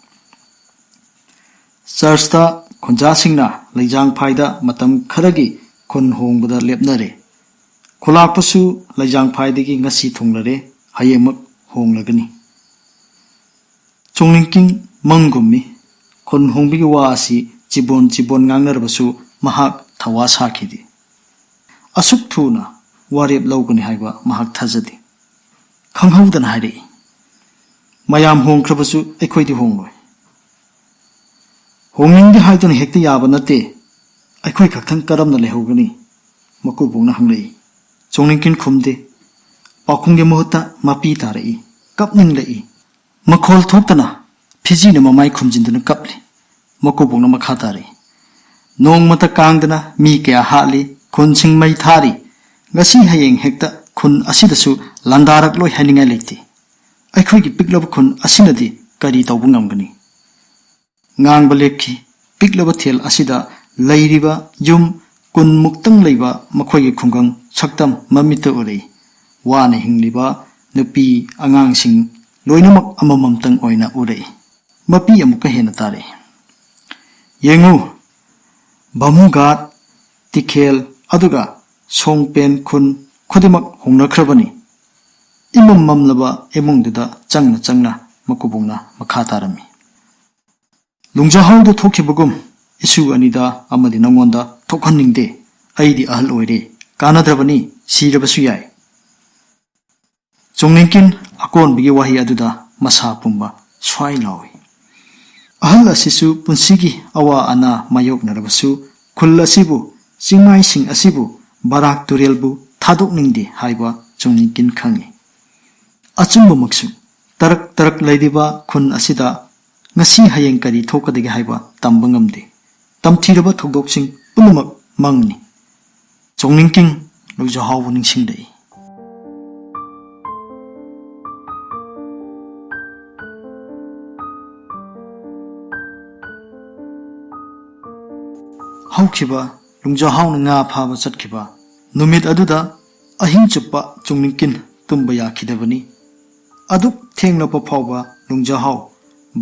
"ꯆꯔꯆꯇ ꯈꯨꯟꯖꯥꯁꯤꯡꯅ ꯂꯩꯖꯥꯡꯐꯥꯏꯗ ꯃꯇꯝ ꯈꯔꯒꯤ ꯈꯨꯟ ꯍꯣꯡꯕꯗ ꯂꯦꯞꯅꯔꯦ꯫ ꯈꯨꯂꯥꯛꯄꯁꯨ ꯂꯩꯖꯥꯡꯐꯥꯏꯗꯒꯤ ꯉꯁꯤ ꯊꯨꯡꯂꯔꯦ, ꯍꯌꯦꯡꯃꯛ ꯍꯣꯡꯂꯒꯅꯤ꯫" ꯆꯣꯡꯅꯤꯡꯀꯤꯟ ꯃꯪꯒꯨꯝꯃꯤ꯫ ꯈꯨꯟ ꯍꯣꯡꯕꯒꯤ ꯋꯥ ꯑꯁꯤ ꯆꯤꯕꯣꯟ ꯆꯤꯕꯣꯟ ꯉꯥꯡꯅꯔꯕꯁꯨ ꯃꯍꯥꯛ ꯊꯋꯥ ꯁꯥꯈꯤꯗꯦ꯫ ꯑꯁꯨꯛ ꯊꯨꯅ ꯋꯥꯔꯦꯞ ꯂꯧꯒꯅꯤ ꯍꯥꯏꯕ ꯃꯍꯥꯛ ꯊꯥꯖꯗꯦ꯫ ꯈꯪꯍꯧꯗꯅ ꯍꯥꯏꯔꯛꯏ, "ꯃꯌꯥꯝ ꯍꯣꯡꯈ꯭ꯔꯕꯁꯨ ꯑꯩꯈꯣꯏꯗꯤ ꯍꯣꯡꯂꯣꯏ꯫" "ꯍꯣꯡꯅꯤꯡꯗꯦ ꯍꯥꯏꯗꯨꯅ ꯍꯦꯛꯇ ꯌꯥꯕ ꯅꯠꯇꯦ꯫ ꯑꯩꯈꯣꯏ ꯈꯛꯇꯪ ꯀꯔꯝꯅ ꯂꯩꯍꯧꯒꯅꯤ?" ꯃꯀꯨꯕꯣꯛꯅ ꯍꯪꯂꯛꯏ꯫ ꯆꯣꯡꯅꯤꯡꯀꯤꯟ ꯈꯨꯝꯗꯦ꯫ ꯄꯥꯎꯈꯨꯝꯒꯤ ꯃꯍꯨꯠꯇ ꯃꯄꯤ ꯇꯥꯔꯛꯏ꯫ ꯀꯞꯅꯤꯡꯂꯛꯏ꯫ ꯃꯈꯣꯜ ꯊꯣꯛꯇꯅ ꯐꯤꯖꯤꯅ ꯃꯃꯥꯏ ꯈꯨꯝꯖꯤꯟꯗꯨꯅ ꯀꯞꯂꯤ꯫ ꯃꯀꯨꯕꯣꯛꯅ ꯃꯈꯥ ꯇꯥꯔꯛꯏ, "ꯅꯣꯡꯃꯇ ꯀꯥꯡꯗꯅ ꯃꯤ ꯀꯌꯥ ꯍꯥꯠꯂꯤ, ꯈꯨꯟꯁꯤꯡ ꯃꯩ ꯊꯥꯔꯤ꯫ ꯉꯁꯤ ꯍꯌꯦꯡ ꯍꯦꯛꯇ ꯈꯨꯟ ꯑꯁꯤꯗꯁꯨ ꯂꯥꯟꯗꯥꯔꯛꯂꯣꯏ ꯍꯥꯏꯅꯤꯡꯉꯥꯏ ꯂꯩꯇꯦ꯫ ꯑꯩꯈꯣꯏꯒꯤ ꯄꯤꯛꯂꯕ ꯈꯨꯟ ꯑꯁꯤꯅꯗꯤ ꯀꯔꯤ ꯇꯧꯕ ꯉꯝꯒꯅꯤ?" ꯉꯥꯡꯕ ꯂꯦꯞꯈꯤ꯫ ꯄꯤꯛꯂꯕ ꯊꯦꯜ ꯑꯁꯤꯗ ꯂꯩꯔꯤꯕ ꯌꯨꯝ ꯀꯨꯟꯃꯨꯛꯇꯪ ꯂꯩꯕ ꯃꯈꯣꯏꯒꯤ ꯈꯨꯡꯒꯪ ꯁꯛꯇꯝ ꯃꯃꯤꯠꯇ ꯎꯔꯛꯏ꯫ ꯋꯥꯅ ꯍꯤꯡꯂꯤꯕ ꯅꯨꯄꯤ ꯑꯉꯥꯡꯁꯤꯡ ꯂꯣꯏꯅꯃꯛ ꯑꯃꯃꯝꯇꯪ ꯑꯣꯏꯅ ꯎꯔꯛꯏ꯫ ꯃꯄꯤ ꯑꯃꯨꯛꯀ ꯍꯦꯟꯅ ꯇꯥꯔꯛꯏ꯫ "ꯌꯦꯡꯉꯨ, ꯚꯥꯃꯨꯒꯥꯠ, ꯇꯤꯈꯦꯜ, ꯑꯗꯨꯒ ꯁꯣꯡꯄꯦꯟ ꯈꯨꯟ ꯈꯨꯗꯤꯡꯃꯛ ꯍꯣꯡꯅꯈ꯭ꯔꯕꯅꯤ꯫" ꯏꯃꯝ ꯃꯝꯂꯕ ꯏꯃꯨꯡꯗꯨꯗ ꯆꯪꯅ ꯆꯪꯅ ꯃꯀꯨꯕꯣꯛꯅ ꯃꯈꯥ ꯇꯥꯔꯝꯃꯤ꯫ "ꯂꯨꯡꯖꯥꯍꯧꯗ ꯊꯣꯛꯈꯤꯕꯒꯨꯝ ꯏꯁꯨ ꯑꯅꯤꯗ ꯑꯃꯗꯤ ꯅꯉꯣꯟꯗ ꯊꯣꯛꯍꯟꯅꯤꯡꯗꯦ꯫ ꯑꯩꯗꯤ ꯑꯍꯜ ꯑꯣꯏꯔꯦ, ꯀꯥꯟꯅꯗ꯭ꯔꯕꯅꯤ, ꯁꯤꯔꯕꯁꯨ ꯌꯥꯏ꯫ ꯆꯣꯡꯅꯤꯡꯀꯤꯟ ꯑꯀꯣꯟꯕꯒꯤ ꯋꯥꯍꯩ ꯑꯗꯨꯗ ꯃꯁꯥ ꯄꯨꯝꯕ ꯁ꯭ꯋꯥꯏ ꯂꯥꯎꯏ꯫ ꯑꯍꯜ ꯑꯁꯤꯁꯨ ꯄꯨꯟꯁꯤꯒꯤ ꯑꯋꯥ ꯑꯅꯥ ꯃꯥꯌꯣꯛꯅꯔꯕꯁꯨ ꯈꯨꯜ ꯑꯁꯤꯕꯨ, ꯆꯤꯡꯃꯥꯏꯁꯤꯡ ꯑꯁꯤꯕꯨ, ꯕꯔꯥꯛ ꯇꯨꯔꯦꯜꯕꯨ ꯊꯥꯗꯣꯛꯅꯤꯡꯗꯦ ꯍꯥꯏꯕ ꯆꯣꯡꯅꯤꯡꯀꯤꯟ ꯈꯪꯏ꯫ ꯑꯆꯨꯝꯕꯃꯛꯁꯨ, ꯇꯔꯛ ꯇꯔꯛ ꯂꯩꯔꯤꯕ ꯈꯨꯟ ꯑꯁꯤꯗ ꯉꯁꯤ ꯍꯌꯦꯡ ꯀꯔꯤ ꯊꯣꯛꯀꯗꯒꯦ ꯍꯥꯏꯕ ꯇꯝꯕ ꯉꯝꯗꯦ꯫ ꯇꯝꯊꯤꯔꯕ ꯊꯧꯗꯣꯛꯁꯤꯡ ꯄꯨꯝꯅꯃꯛ ꯃꯪꯅꯤ꯫ ꯆꯣꯡꯅꯤꯡꯀꯤꯟ ꯂꯨꯡꯖꯥꯍꯥꯎꯕꯨ ꯅꯤꯡꯁꯤꯡꯂꯛꯏ꯫ ꯍꯧꯈꯤꯕ ꯂꯨꯡꯖꯥꯍꯥꯎꯅ ꯉꯥ ꯐꯥꯕ ꯆꯠꯈꯤꯕ ꯅꯨꯃꯤꯠ ꯑꯗꯨꯗ ꯑꯍꯤꯡ ꯆꯨꯞꯄ ꯆꯣꯡꯅꯤꯡꯀꯤꯟ ꯇꯨꯝꯕ ꯌꯥꯈꯤꯗꯕꯅꯤ꯫ ꯑꯗꯨꯛ ꯊꯦꯡꯂꯕ ꯐꯥꯎꯕ ꯂꯨꯡꯖꯥꯍꯥꯎ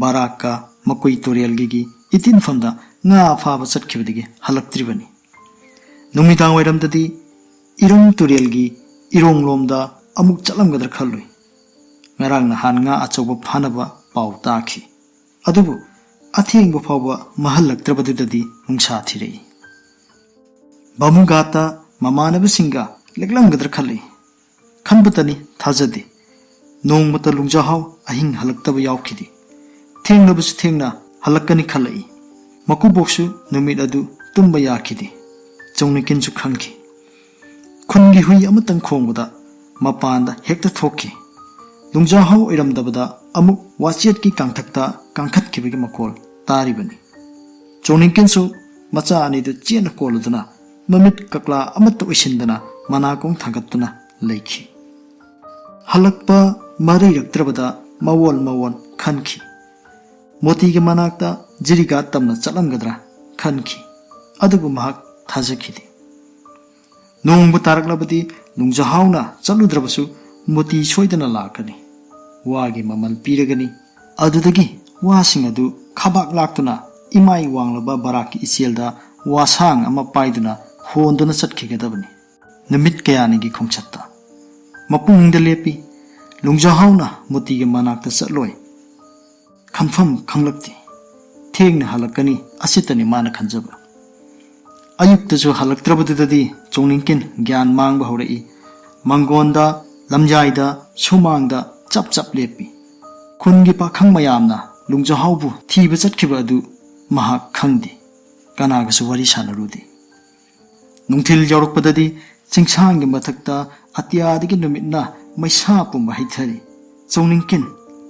ꯕꯔꯥꯛꯀ ꯃꯀꯨꯏ ꯇꯨꯔꯦꯜꯒꯤ ꯏꯇꯤꯟꯐꯝꯗ ꯉꯥ ꯐꯥꯕ ꯆꯠꯈꯤꯕꯗꯒꯤ ꯍꯜꯂꯛꯇ꯭ꯔꯤꯕꯅꯤ꯫ ꯅꯨꯃꯤꯗꯥꯡ ꯋꯥꯏꯔꯝꯗꯗꯤ ꯏꯔꯝ ꯇꯨꯔꯦꯜꯒꯤ ꯏꯔꯣꯡꯂꯣꯝꯗ ꯑꯃꯨꯛ ꯆꯠꯂꯝꯒꯗ꯭ꯔꯥ ꯈꯜꯂꯨꯏ꯫ ꯉꯔꯥꯡ ꯅꯍꯥꯟ ꯉꯥ ꯑꯆꯧꯕ ꯐꯥꯅꯕ ꯄꯥꯎ ꯇꯥꯈꯤ꯫ ꯑꯗꯨꯕꯨ ꯑꯊꯦꯡꯕ ꯐꯥꯎꯕ ꯃꯥꯍꯜꯂꯛꯇ꯭ꯔꯕꯗꯨꯗꯗꯤ ꯅꯨꯡꯁꯥ ꯊꯤꯔꯛꯏ꯫ ꯕꯥꯃꯨꯒꯥꯠꯇ ꯃꯃꯥꯟꯅꯕꯁꯤꯡꯒ ꯂꯦꯛꯂꯝꯒꯗ꯭ꯔꯥ ꯈꯜꯂꯛꯏ꯫ ꯈꯟꯕꯇꯅꯤ, ꯊꯥꯖꯗꯦ꯫ ꯅꯣꯡꯃꯇ ꯂꯨꯡꯖꯥꯍꯥꯎ ꯑꯍꯤꯡ ꯍꯜꯂꯛꯇꯕ ꯌꯥꯎꯈꯤꯗꯦ꯫ ꯊꯦꯡꯂꯕꯁꯨ ꯊꯦꯡꯅ ꯍꯜꯂꯛꯀꯅꯤ ꯈꯜꯂꯛꯏ꯫ ꯃꯀꯨꯕꯣꯛꯁꯨ ꯅꯨꯃꯤꯠ ꯑꯗꯨ ꯇꯨꯝꯕ ꯌꯥꯈꯤꯗꯦ꯫ ꯆꯣꯡꯅꯤꯡꯀꯤꯟꯁꯨ ꯈꯪꯈꯤ꯫ ꯈꯨꯟꯒꯤ ꯍꯨꯏ ꯑꯃꯇꯪ ꯈꯣꯡꯕꯗ ꯃꯄꯥꯟꯗ ꯍꯦꯛꯇ ꯊꯣꯛꯈꯤ꯫ ꯂꯨꯡꯖꯥꯍꯥꯎ ꯑꯣꯏꯔꯝꯗꯕꯗ ꯑꯃꯨꯛ ꯋꯥꯆꯦꯠꯀꯤ ꯀꯥꯡꯊꯛꯇ ꯀꯥꯡꯈꯠꯈꯤꯕꯒꯤ ꯃꯈꯣꯜ ꯇꯥꯔꯤꯕꯅꯤ꯫ ꯆꯣꯡꯅꯤꯡꯀꯤꯟꯁꯨ ꯃꯆꯥ ꯑꯅꯤꯗꯨ ꯆꯦꯠꯅ ꯀꯣꯜꯂꯗꯨꯅ ꯃꯃꯤꯠ ꯀꯛꯂꯥ ꯑꯃꯠꯇ ꯑꯣꯏꯁꯤꯟꯗꯅ ꯃꯅꯥꯀꯣꯡ ꯊꯥꯡꯒꯠꯇꯨꯅ ꯂꯩꯈꯤ꯫ ꯍꯜꯂꯛꯄ ꯃꯔꯩꯔꯛꯇ꯭ꯔꯕꯗ ꯃꯋꯣꯟ ꯃꯋꯣꯟ ꯈꯟꯈꯤ꯫ ꯃꯣꯇꯤꯒꯤ ꯃꯅꯥꯛꯇ ꯖꯤꯔꯤꯒꯥ ꯇꯝꯅ ꯆꯠꯂꯝꯒꯗ꯭ꯔꯥ ꯈꯟꯈꯤ꯫ ꯑꯗꯨꯕꯨ ꯃꯍꯥꯛ ꯊꯥꯖꯈꯤꯗꯦ꯫ ꯅꯣꯡꯕꯨ ꯇꯥꯔꯛꯂꯕꯗꯤ ꯂꯨꯡꯖꯥꯍꯥꯎꯅ ꯆꯠꯂꯨꯗ꯭ꯔꯕꯁꯨ ꯃꯣꯇꯤ ꯁꯣꯏꯗꯅ ꯂꯥꯛꯀꯅꯤ꯫ ꯋꯥꯒꯤ ꯃꯃꯜ ꯄꯤꯔꯒꯅꯤ꯫ ꯑꯗꯨꯗꯒꯤ ꯋꯥꯁꯤꯡ ꯑꯗꯨ ꯈꯕꯥꯛ ꯂꯥꯛꯇꯨꯅ ꯏꯃꯥꯏ ꯋꯥꯡꯂꯕ ꯕꯔꯥꯛꯀꯤ ꯏꯆꯦꯜꯗ ꯋꯥꯁꯥꯡ ꯑꯃ ꯄꯥꯏꯗꯨꯅ ꯍꯣꯟꯗꯨꯅ ꯆꯠꯈꯤꯒꯗꯕꯅꯤ꯫ ꯅꯨꯃꯤꯠ ꯀꯌꯥꯅꯤꯒꯤ ꯈꯣꯡꯆꯠꯇ ꯃꯄꯨꯡꯗ ꯂꯦꯞꯄꯤ꯫ ꯂꯨꯡꯖꯥꯍꯥꯎꯅ ꯃꯣꯇꯤꯒꯤ ꯃꯅꯥꯛꯇ ꯆꯠꯂꯣꯏ꯫ ꯈꯟꯐꯝ ꯈꯪꯂꯛꯇꯦ꯫ ꯊꯦꯡꯅ ꯍꯜꯂꯛꯀꯅꯤ, ꯑꯁꯤꯇꯅꯤ ꯃꯥꯅ ꯈꯟꯖꯕ꯫ ꯑꯌꯨꯛꯇꯁꯨ ꯍꯜꯂꯛꯇ꯭ꯔꯕꯗꯨꯗꯗꯤ ꯆꯣꯡꯅꯤꯡꯀꯤꯟ ꯒ꯭ꯌꯥꯟ ꯃꯥꯡꯕ ꯍꯧꯔꯛꯏ꯫ ꯃꯪꯒꯣꯟꯗ, ꯂꯝꯖꯥꯏꯗ, ꯁꯨꯃꯥꯡꯗ ꯆꯞ ꯆꯞ ꯂꯦꯞꯄꯤ꯫ ꯈꯨꯟꯒꯤ ꯄꯥꯈꯪ ꯃꯌꯥꯝꯅ ꯂꯨꯡꯖꯍꯥꯎꯕꯨ ꯊꯤꯕ ꯆꯠꯈꯤꯕ ꯑꯗꯨ ꯃꯍꯥꯛ ꯈꯪꯗꯦ꯫ ꯀꯅꯥꯒꯁꯨ ꯋꯥꯔꯤ ꯁꯥꯟꯅꯔꯨꯗꯦ꯫ ꯅꯨꯡꯊꯤꯜ ꯌꯧꯔꯛꯄꯗꯗꯤ ꯆꯤꯡꯁꯥꯡꯒꯤ ꯃꯊꯛꯇ ꯑꯇꯤꯌꯥꯗꯒꯤ ꯅꯨꯃꯤꯠꯅ ꯃꯩꯁꯥ ꯄꯨꯝꯕ ꯍꯩꯊꯔꯤ꯫ ꯆꯣꯡꯅꯤꯡꯀꯤꯟ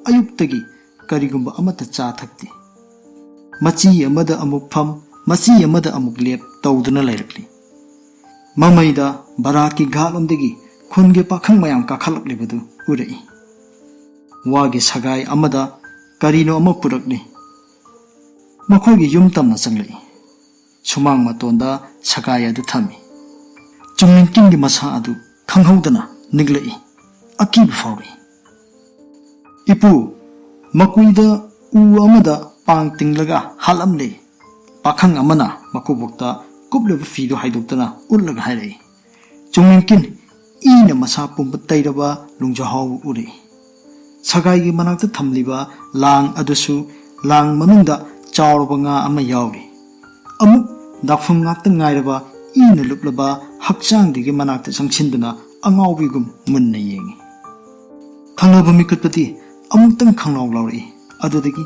ꯑꯌꯨꯛꯇꯒꯤ ꯀꯔꯤꯒꯨꯝꯕ ꯑꯃꯠꯇ ꯆꯥ ꯊꯛꯇꯦ꯫ ꯃꯆꯤ ꯑꯃꯗ ꯑꯃꯨꯛ ꯐꯝ, ꯃꯆꯤ ꯑꯃꯗ ꯑꯃꯨꯛ ꯂꯦꯞ ꯇꯧꯗꯨꯅ ꯂꯩꯔꯛꯂꯤ꯫ ꯃꯃꯩꯗ ꯕꯔꯥꯛꯀꯤ ꯘꯥꯠꯂꯣꯝꯗꯒꯤ ꯈꯨꯟꯒꯤ ꯄꯥꯈꯪ ꯃꯌꯥꯝ ꯀꯥꯈꯠꯂꯛꯂꯤꯕꯗꯨ ꯎꯔꯛꯏ꯫ ꯋꯥꯒꯤ ꯁꯒꯥꯏ ꯑꯃꯗ ꯀꯔꯤꯅꯣ ꯑꯃ ꯄꯨꯔꯛꯂꯤ꯫ ꯃꯈꯣꯏꯒꯤ ꯌꯨꯝ ꯇꯝꯅ ꯆꯪꯂꯛꯏ꯫ ꯁꯨꯃꯥꯡ ꯃꯇꯣꯟꯗ ꯁꯒꯥꯏ ꯑꯗꯨ ꯊꯝꯃꯤ꯫ ꯆꯨꯝꯅꯤꯡꯀꯤꯟꯒꯤ ꯃꯁꯥ ꯑꯗꯨ ꯈꯪꯍꯧꯗꯅ ꯅꯤꯛꯂꯛꯏ꯫ ꯑꯀꯤꯕ ꯐꯥꯎꯔꯛꯏ꯫ "ꯏꯄꯨ, ꯃꯀꯨꯏꯗ ꯎ ꯑꯃꯗ ꯄꯥꯡ ꯇꯤꯡꯂꯒ ꯍꯥꯠꯂꯝꯂꯦ꯫" ꯄꯥꯈꯪ ꯑꯃꯅ ꯃꯀꯨꯕꯣꯛꯇ ꯀꯨꯞꯂꯕ ꯐꯤꯗꯨ ꯍꯥꯏꯗꯣꯛꯇꯨꯅ ꯎꯠꯂꯒ ꯍꯥꯏꯔꯛꯏ꯫ ꯆꯨꯝꯅꯤꯡꯀꯤꯟ ꯏꯅ ꯃꯁꯥ ꯄꯨꯝꯕ ꯇꯩꯔꯕ ꯂꯨꯡꯖꯍꯥꯎ ꯎꯔꯛꯏ꯫ ꯁꯒꯥꯏꯒꯤ ꯃꯅꯥꯛꯇ ꯊꯝꯂꯤꯕ ꯂꯥꯡ ꯑꯗꯨꯁꯨ ꯂꯥꯡ ꯃꯅꯨꯡꯗ ꯆꯥꯎꯔꯕ ꯉꯥ ꯑꯃ ꯌꯥꯎꯔꯤ꯫ ꯑꯃꯨꯛ ꯗꯥꯛꯐꯝ ꯉꯥꯛꯇ ꯉꯥꯏꯔꯕ ꯏꯅ ꯂꯨꯞꯂꯕ ꯍꯛꯆꯥꯡꯗꯨꯒꯤ ꯃꯅꯥꯛꯇ ꯆꯪꯁꯤꯟꯗꯨꯅ ꯑꯉꯥꯎꯕꯤꯒꯨꯝ ꯃꯨꯟꯅ ꯌꯦꯡꯏ꯫ ꯊꯪꯅꯕ ꯃꯤꯀꯨꯠꯄꯗꯤ ꯑꯃꯨꯛꯇꯪ ꯈꯪꯂꯥꯎ ꯂꯥꯎꯔꯛꯏ꯫ ꯑꯗꯨꯗꯒꯤ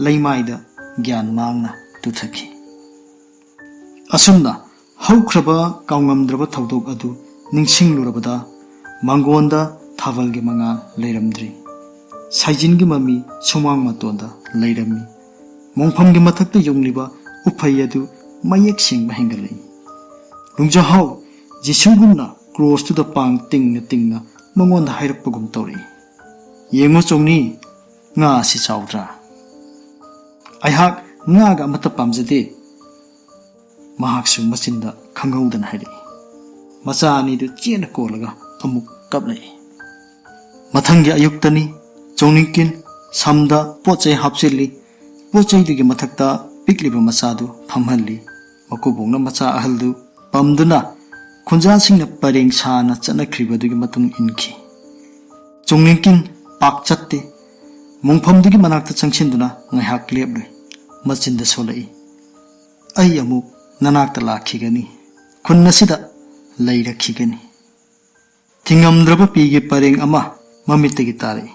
ꯂꯩꯃꯥꯏꯗ ꯒ꯭ꯌꯥꯟ ꯃꯥꯡꯅ ꯇꯨꯊꯈꯤ꯫ ꯑꯁꯨꯝꯅ ꯍꯧꯈ꯭ꯔꯕ ꯀꯥꯎꯉꯝꯗ꯭ꯔꯕ ꯊꯧꯗꯣꯛ ꯑꯗꯨ ꯅꯤꯡꯁꯤꯡꯂꯨꯔꯕꯗ ꯃꯪꯒꯣꯟꯗ ꯊꯥꯕꯜꯒꯤ ꯃꯉꯥꯜ ꯂꯩꯔꯝꯗ꯭ꯔꯤ꯫ ꯁꯥꯏꯖꯤꯟꯒꯤ ꯃꯃꯤ ꯁꯨꯃꯥꯡ ꯃꯇꯣꯟꯗ ꯂꯩꯔꯝꯃꯤ꯫ ꯃꯣꯡꯐꯝꯒꯤ ꯃꯊꯛꯇ ꯌꯨꯡꯂꯤꯕ ꯎꯐꯩ ꯑꯗꯨ ꯃꯌꯦꯛ ꯁꯦꯡꯕ ꯍꯦꯟꯒꯠꯂꯛꯏ꯫ ꯂꯨꯡꯖꯥꯍꯥꯎ ꯖꯤꯁꯨꯒꯨꯝꯅ ꯀ꯭ꯔꯣꯁꯇꯨꯗ ꯄꯥꯡ ꯇꯤꯡꯅ ꯇꯤꯡꯅ ꯃꯉꯣꯟꯗ ꯍꯥꯏꯔꯛꯄꯒꯨꯝ ꯇꯧꯔꯛꯏ, "ꯌꯦꯡꯉꯨ ꯆꯣꯡꯅꯤ, ꯉꯥ ꯑꯁꯤ ꯆꯥꯎꯗ꯭ꯔꯥ?" ꯑꯩꯍꯥꯛ ꯉꯥꯒ ꯑꯃꯠꯇ ꯄꯥꯝꯖꯗꯦ꯫ ꯃꯍꯥꯛꯁꯨ ꯃꯆꯤꯟꯗ ꯈꯪꯍꯧꯗꯅ ꯍꯥꯏꯔꯛꯏ꯫ ꯃꯆꯥ ꯑꯅꯤꯗꯨ ꯆꯦꯠꯅ ꯀꯣꯜꯂꯒ ꯑꯃꯨꯛ ꯀꯞꯂꯛꯏ꯫ ꯃꯊꯪꯒꯤ ꯑꯌꯨꯛꯇꯅꯤ꯫ ꯆꯣꯡꯅꯤꯡꯀꯤꯟ ꯁꯝꯗ ꯄꯣꯠ ꯆꯩ ꯍꯥꯞꯆꯤꯜꯂꯤ꯫ ꯄꯣꯠ ꯆꯩꯗꯨꯒꯤ ꯃꯊꯛꯇ ꯄꯤꯛꯂꯤꯕ ꯃꯆꯥꯗꯨ ꯐꯝꯍꯜꯂꯤ꯫ ꯃꯀꯨꯕꯣꯛꯅ ꯃꯆꯥ ꯑꯍꯜꯗꯨ ꯄꯝꯗꯨꯅ ꯈꯨꯟꯖꯥꯁꯤꯡꯅ ꯄꯔꯦꯡ ꯁꯥꯅ ꯆꯠꯅꯈ꯭ꯔꯤꯕꯗꯨꯒꯤ ꯃꯇꯨꯡ ꯏꯟꯈꯤ꯫ ꯆꯣꯡꯅꯤꯡꯀꯤꯟ ꯄꯥꯛ ꯆꯠꯇꯦ꯫ ꯃꯣꯡꯐꯝꯗꯨꯒꯤ ꯃꯅꯥꯛꯇ ꯆꯪꯁꯤꯟꯗꯨꯅ ꯉꯥꯏꯍꯥꯛ ꯂꯦꯞꯂꯨꯏ꯫ ꯃꯆꯤꯟꯗ ꯁꯣꯜꯂꯛꯏ, "ꯑꯩ ꯑꯃꯨꯛ ꯅꯅꯥꯛꯇ ꯂꯥꯛꯈꯤꯒꯅꯤ, ꯈꯨꯟ ꯑꯁꯤꯗ ꯂꯩꯔꯛꯈꯤꯒꯅꯤ"꯫ ꯊꯤꯡꯉꯝꯗ꯭ꯔꯕ ꯄꯤꯒꯤ ꯄꯔꯦꯡ ꯑꯃ ꯃꯃꯤꯠꯇꯒꯤ ꯇꯥꯔꯛꯏ꯫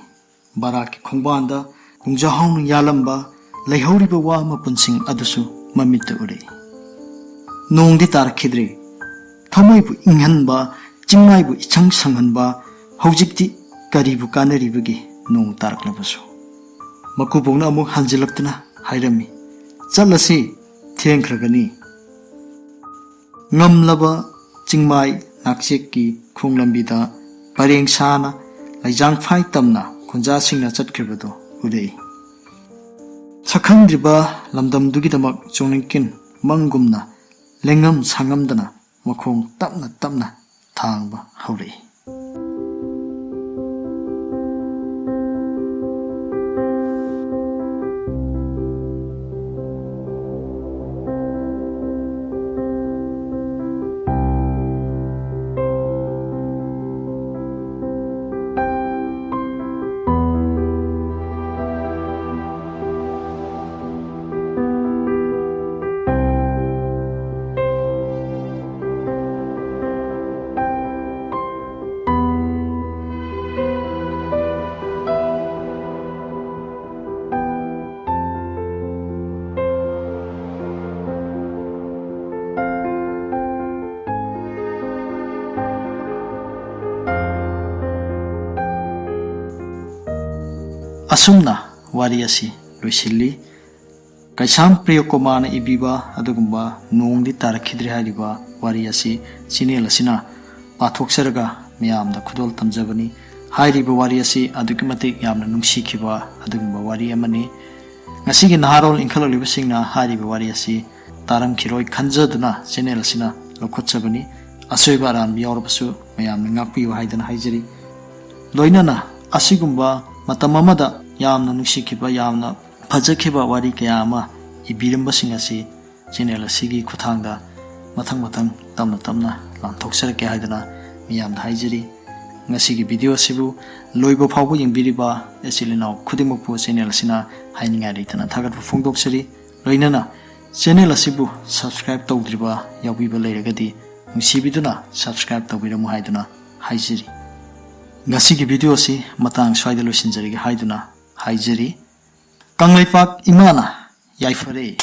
ꯕꯔꯥꯛꯀꯤ ꯈꯣꯡꯕꯥꯟꯗ ꯅꯨꯡꯖꯥꯍꯧꯅ ꯌꯥꯜꯂꯝꯕ ꯂꯩꯍꯧꯔꯤꯕ ꯋꯥ ꯃꯄꯨꯟꯁꯤꯡ ꯑꯗꯨꯁꯨ ꯃꯃꯤꯠꯇ ꯎꯔꯛꯏ꯫ ꯅꯣꯡꯗꯤ ꯇꯥꯔꯛꯈꯤꯗ꯭ꯔꯦ꯫ ꯊꯃꯣꯏꯕꯨ ꯏꯪꯍꯟꯕ, ꯆꯤꯡꯃꯥꯏꯕꯨ ꯏꯁꯪ ꯁꯪꯍꯟꯕ, ꯍꯧꯖꯤꯛꯇꯤ ꯀꯔꯤꯕꯨ ꯀꯥꯟꯅꯔꯤꯕꯒꯦ ꯅꯣꯡ ꯇꯥꯔꯛꯂꯕꯁꯨ? ꯃꯀꯨꯕꯣꯛꯅ ꯑꯃꯨꯛ ꯍꯟꯖꯤꯜꯂꯛꯇꯨꯅ ꯍꯥꯏꯔꯝꯃꯤ, "ꯆꯠꯂꯁꯤ, ꯊꯦꯡꯈ꯭ꯔꯒꯅꯤ"꯫ ꯉꯝꯂꯕ ꯆꯤꯡꯃꯥꯏ ꯅꯥꯛꯆꯦꯛꯀꯤ ꯈꯣꯡꯂꯝꯕꯤꯗ ꯄꯔꯦꯡ ꯁꯥꯅ ꯂꯩꯖꯥꯡꯐꯥꯏ ꯇꯝꯅ ꯈꯨꯟꯖꯥꯁꯤꯡꯅ ꯆꯠꯈ꯭ꯔꯤꯕꯗꯨ ꯎꯔꯛꯏ꯫ ꯁꯛꯈꯪꯗ꯭ꯔꯤꯕ ꯂꯝꯗꯝꯗꯨꯒꯤꯗꯃꯛ ꯆꯣꯡꯅꯤꯡꯀꯤꯟ ꯃꯪꯒꯨꯝꯅ ꯂꯦꯡꯉꯝ ꯁꯥꯉꯝꯗꯅ ꯃꯈꯣꯡ ꯇꯞꯅ ꯇꯞꯅ ꯊꯥꯡꯕ ꯍꯧꯔꯛꯏ꯫ ꯑꯁꯨꯝꯅ ꯋꯥꯔꯤ ꯑꯁꯤ ꯂꯣꯏꯁꯤꯜꯂꯤ꯫ ꯀꯩꯁꯥꯝ ꯄ꯭ꯔꯤꯌꯣꯀꯨꯃꯥꯔꯅ ꯏꯕꯤꯕ ꯑꯗꯨꯒꯨꯝꯕ "ꯅꯣꯡꯗꯤ ꯇꯥꯔꯛꯈꯤꯗ꯭ꯔꯦ" ꯍꯥꯏꯔꯤꯕ ꯋꯥꯔꯤ ꯑꯁꯤ ꯆꯦꯅꯦꯜ ꯑꯁꯤꯅ ꯄꯥꯊꯣꯛꯆꯔꯒ ꯃꯌꯥꯝꯗ ꯈꯨꯗꯣꯜ ꯇꯝꯖꯕꯅꯤ꯫ ꯍꯥꯏꯔꯤꯕ ꯋꯥꯔꯤ ꯑꯁꯤ ꯑꯗꯨꯛꯀꯤ ꯃꯇꯤꯛ ꯌꯥꯝꯅ ꯅꯨꯡꯁꯤꯈꯤꯕ ꯑꯗꯨꯒꯨꯝꯕ ꯋꯥꯔꯤ ꯑꯃꯅꯤ꯫ ꯉꯁꯤꯒꯤ ꯅꯍꯥꯔꯣꯜ ꯏꯟꯈꯠꯂꯛꯂꯤꯕꯁꯤꯡꯅ ꯍꯥꯏꯔꯤꯕ ꯋꯥꯔꯤ ꯑꯁꯤ ꯇꯥꯔꯝꯈꯤꯔꯣꯏ ꯈꯟꯖꯗꯨꯅ ꯆꯦꯅꯦꯜ ꯑꯁꯤꯅ ꯂꯧꯈꯠꯆꯕꯅꯤ꯫ ꯑꯁꯣꯏꯕ ꯑꯔꯥꯟꯕ ꯌꯥꯎꯔꯕꯁꯨ ꯃꯌꯥꯝꯅ ꯉꯥꯛꯄꯤꯌꯨ ꯍꯥꯏꯗꯅ ꯍꯥꯏꯖꯔꯤ꯫ ꯂꯣꯏꯅꯅ ꯑꯁꯤꯒꯨꯝꯕ ꯃꯇꯝ ꯑꯃꯗ ꯌꯥꯝꯅ ꯅꯨꯡꯁꯤꯈꯤꯕ, ꯌꯥꯝꯅ ꯐꯖꯈꯤꯕ ꯋꯥꯔꯤ ꯀꯌꯥ ꯑꯃ ꯏꯕꯤꯔꯝꯕꯁꯤꯡ ꯑꯁꯤ ꯆꯦꯅꯦꯜ ꯑꯁꯤꯒꯤ ꯈꯨꯠꯊꯥꯡꯗ ꯃꯊꯪ ꯃꯊꯪ ꯇꯞꯅ ꯇꯞꯅ ꯂꯥꯟꯊꯣꯛꯆꯔꯛꯀꯦ ꯍꯥꯏꯗꯅ ꯃꯤꯌꯥꯝꯗ ꯍꯥꯏꯖꯔꯤ꯫ ꯉꯁꯤꯒꯤ ꯚꯤꯗꯤꯑꯣ ꯑꯁꯤꯕꯨ ꯂꯣꯏꯕ ꯐꯥꯎꯕ ꯌꯦꯡꯕꯤꯔꯤꯕ ꯏꯆꯤꯜ ꯏꯅꯥꯎ ꯈꯨꯗꯤꯡꯃꯛꯄꯨ ꯆꯦꯅꯦꯜ ꯑꯁꯤꯅ ꯍꯥꯏꯅꯤꯡꯉꯥꯏ ꯂꯩꯇꯅ ꯊꯥꯒꯠꯄ ꯐꯣꯡꯗꯣꯛꯆꯔꯤ꯫ ꯂꯣꯏꯅꯅ channel ꯑꯁꯤꯕꯨ subscribe ꯇꯧꯗ꯭ꯔꯤꯕ ꯌꯥꯎꯕꯤꯕ ꯂꯩꯔꯒꯗꯤ ꯅꯨꯡꯁꯤꯕꯤꯗꯨꯅ subscribe ꯇꯧꯕꯤꯔꯝꯃꯨ ꯍꯥꯏꯗꯨꯅ ꯍꯥꯏꯖꯔꯤ꯫ ꯉꯁꯤꯒꯤ video ꯑꯁꯤ ꯃꯇꯥꯡ ꯁ꯭ꯋꯥꯏꯗ ꯂꯣꯏꯁꯤꯟꯖꯔꯒꯦ ꯍꯥꯏꯗꯨꯅ ꯍꯥꯏꯖꯔꯤ꯫ ꯀꯪꯂꯩꯄꯥꯛ ꯏꯃꯥꯅ ꯌꯥꯏꯐꯔꯦ꯫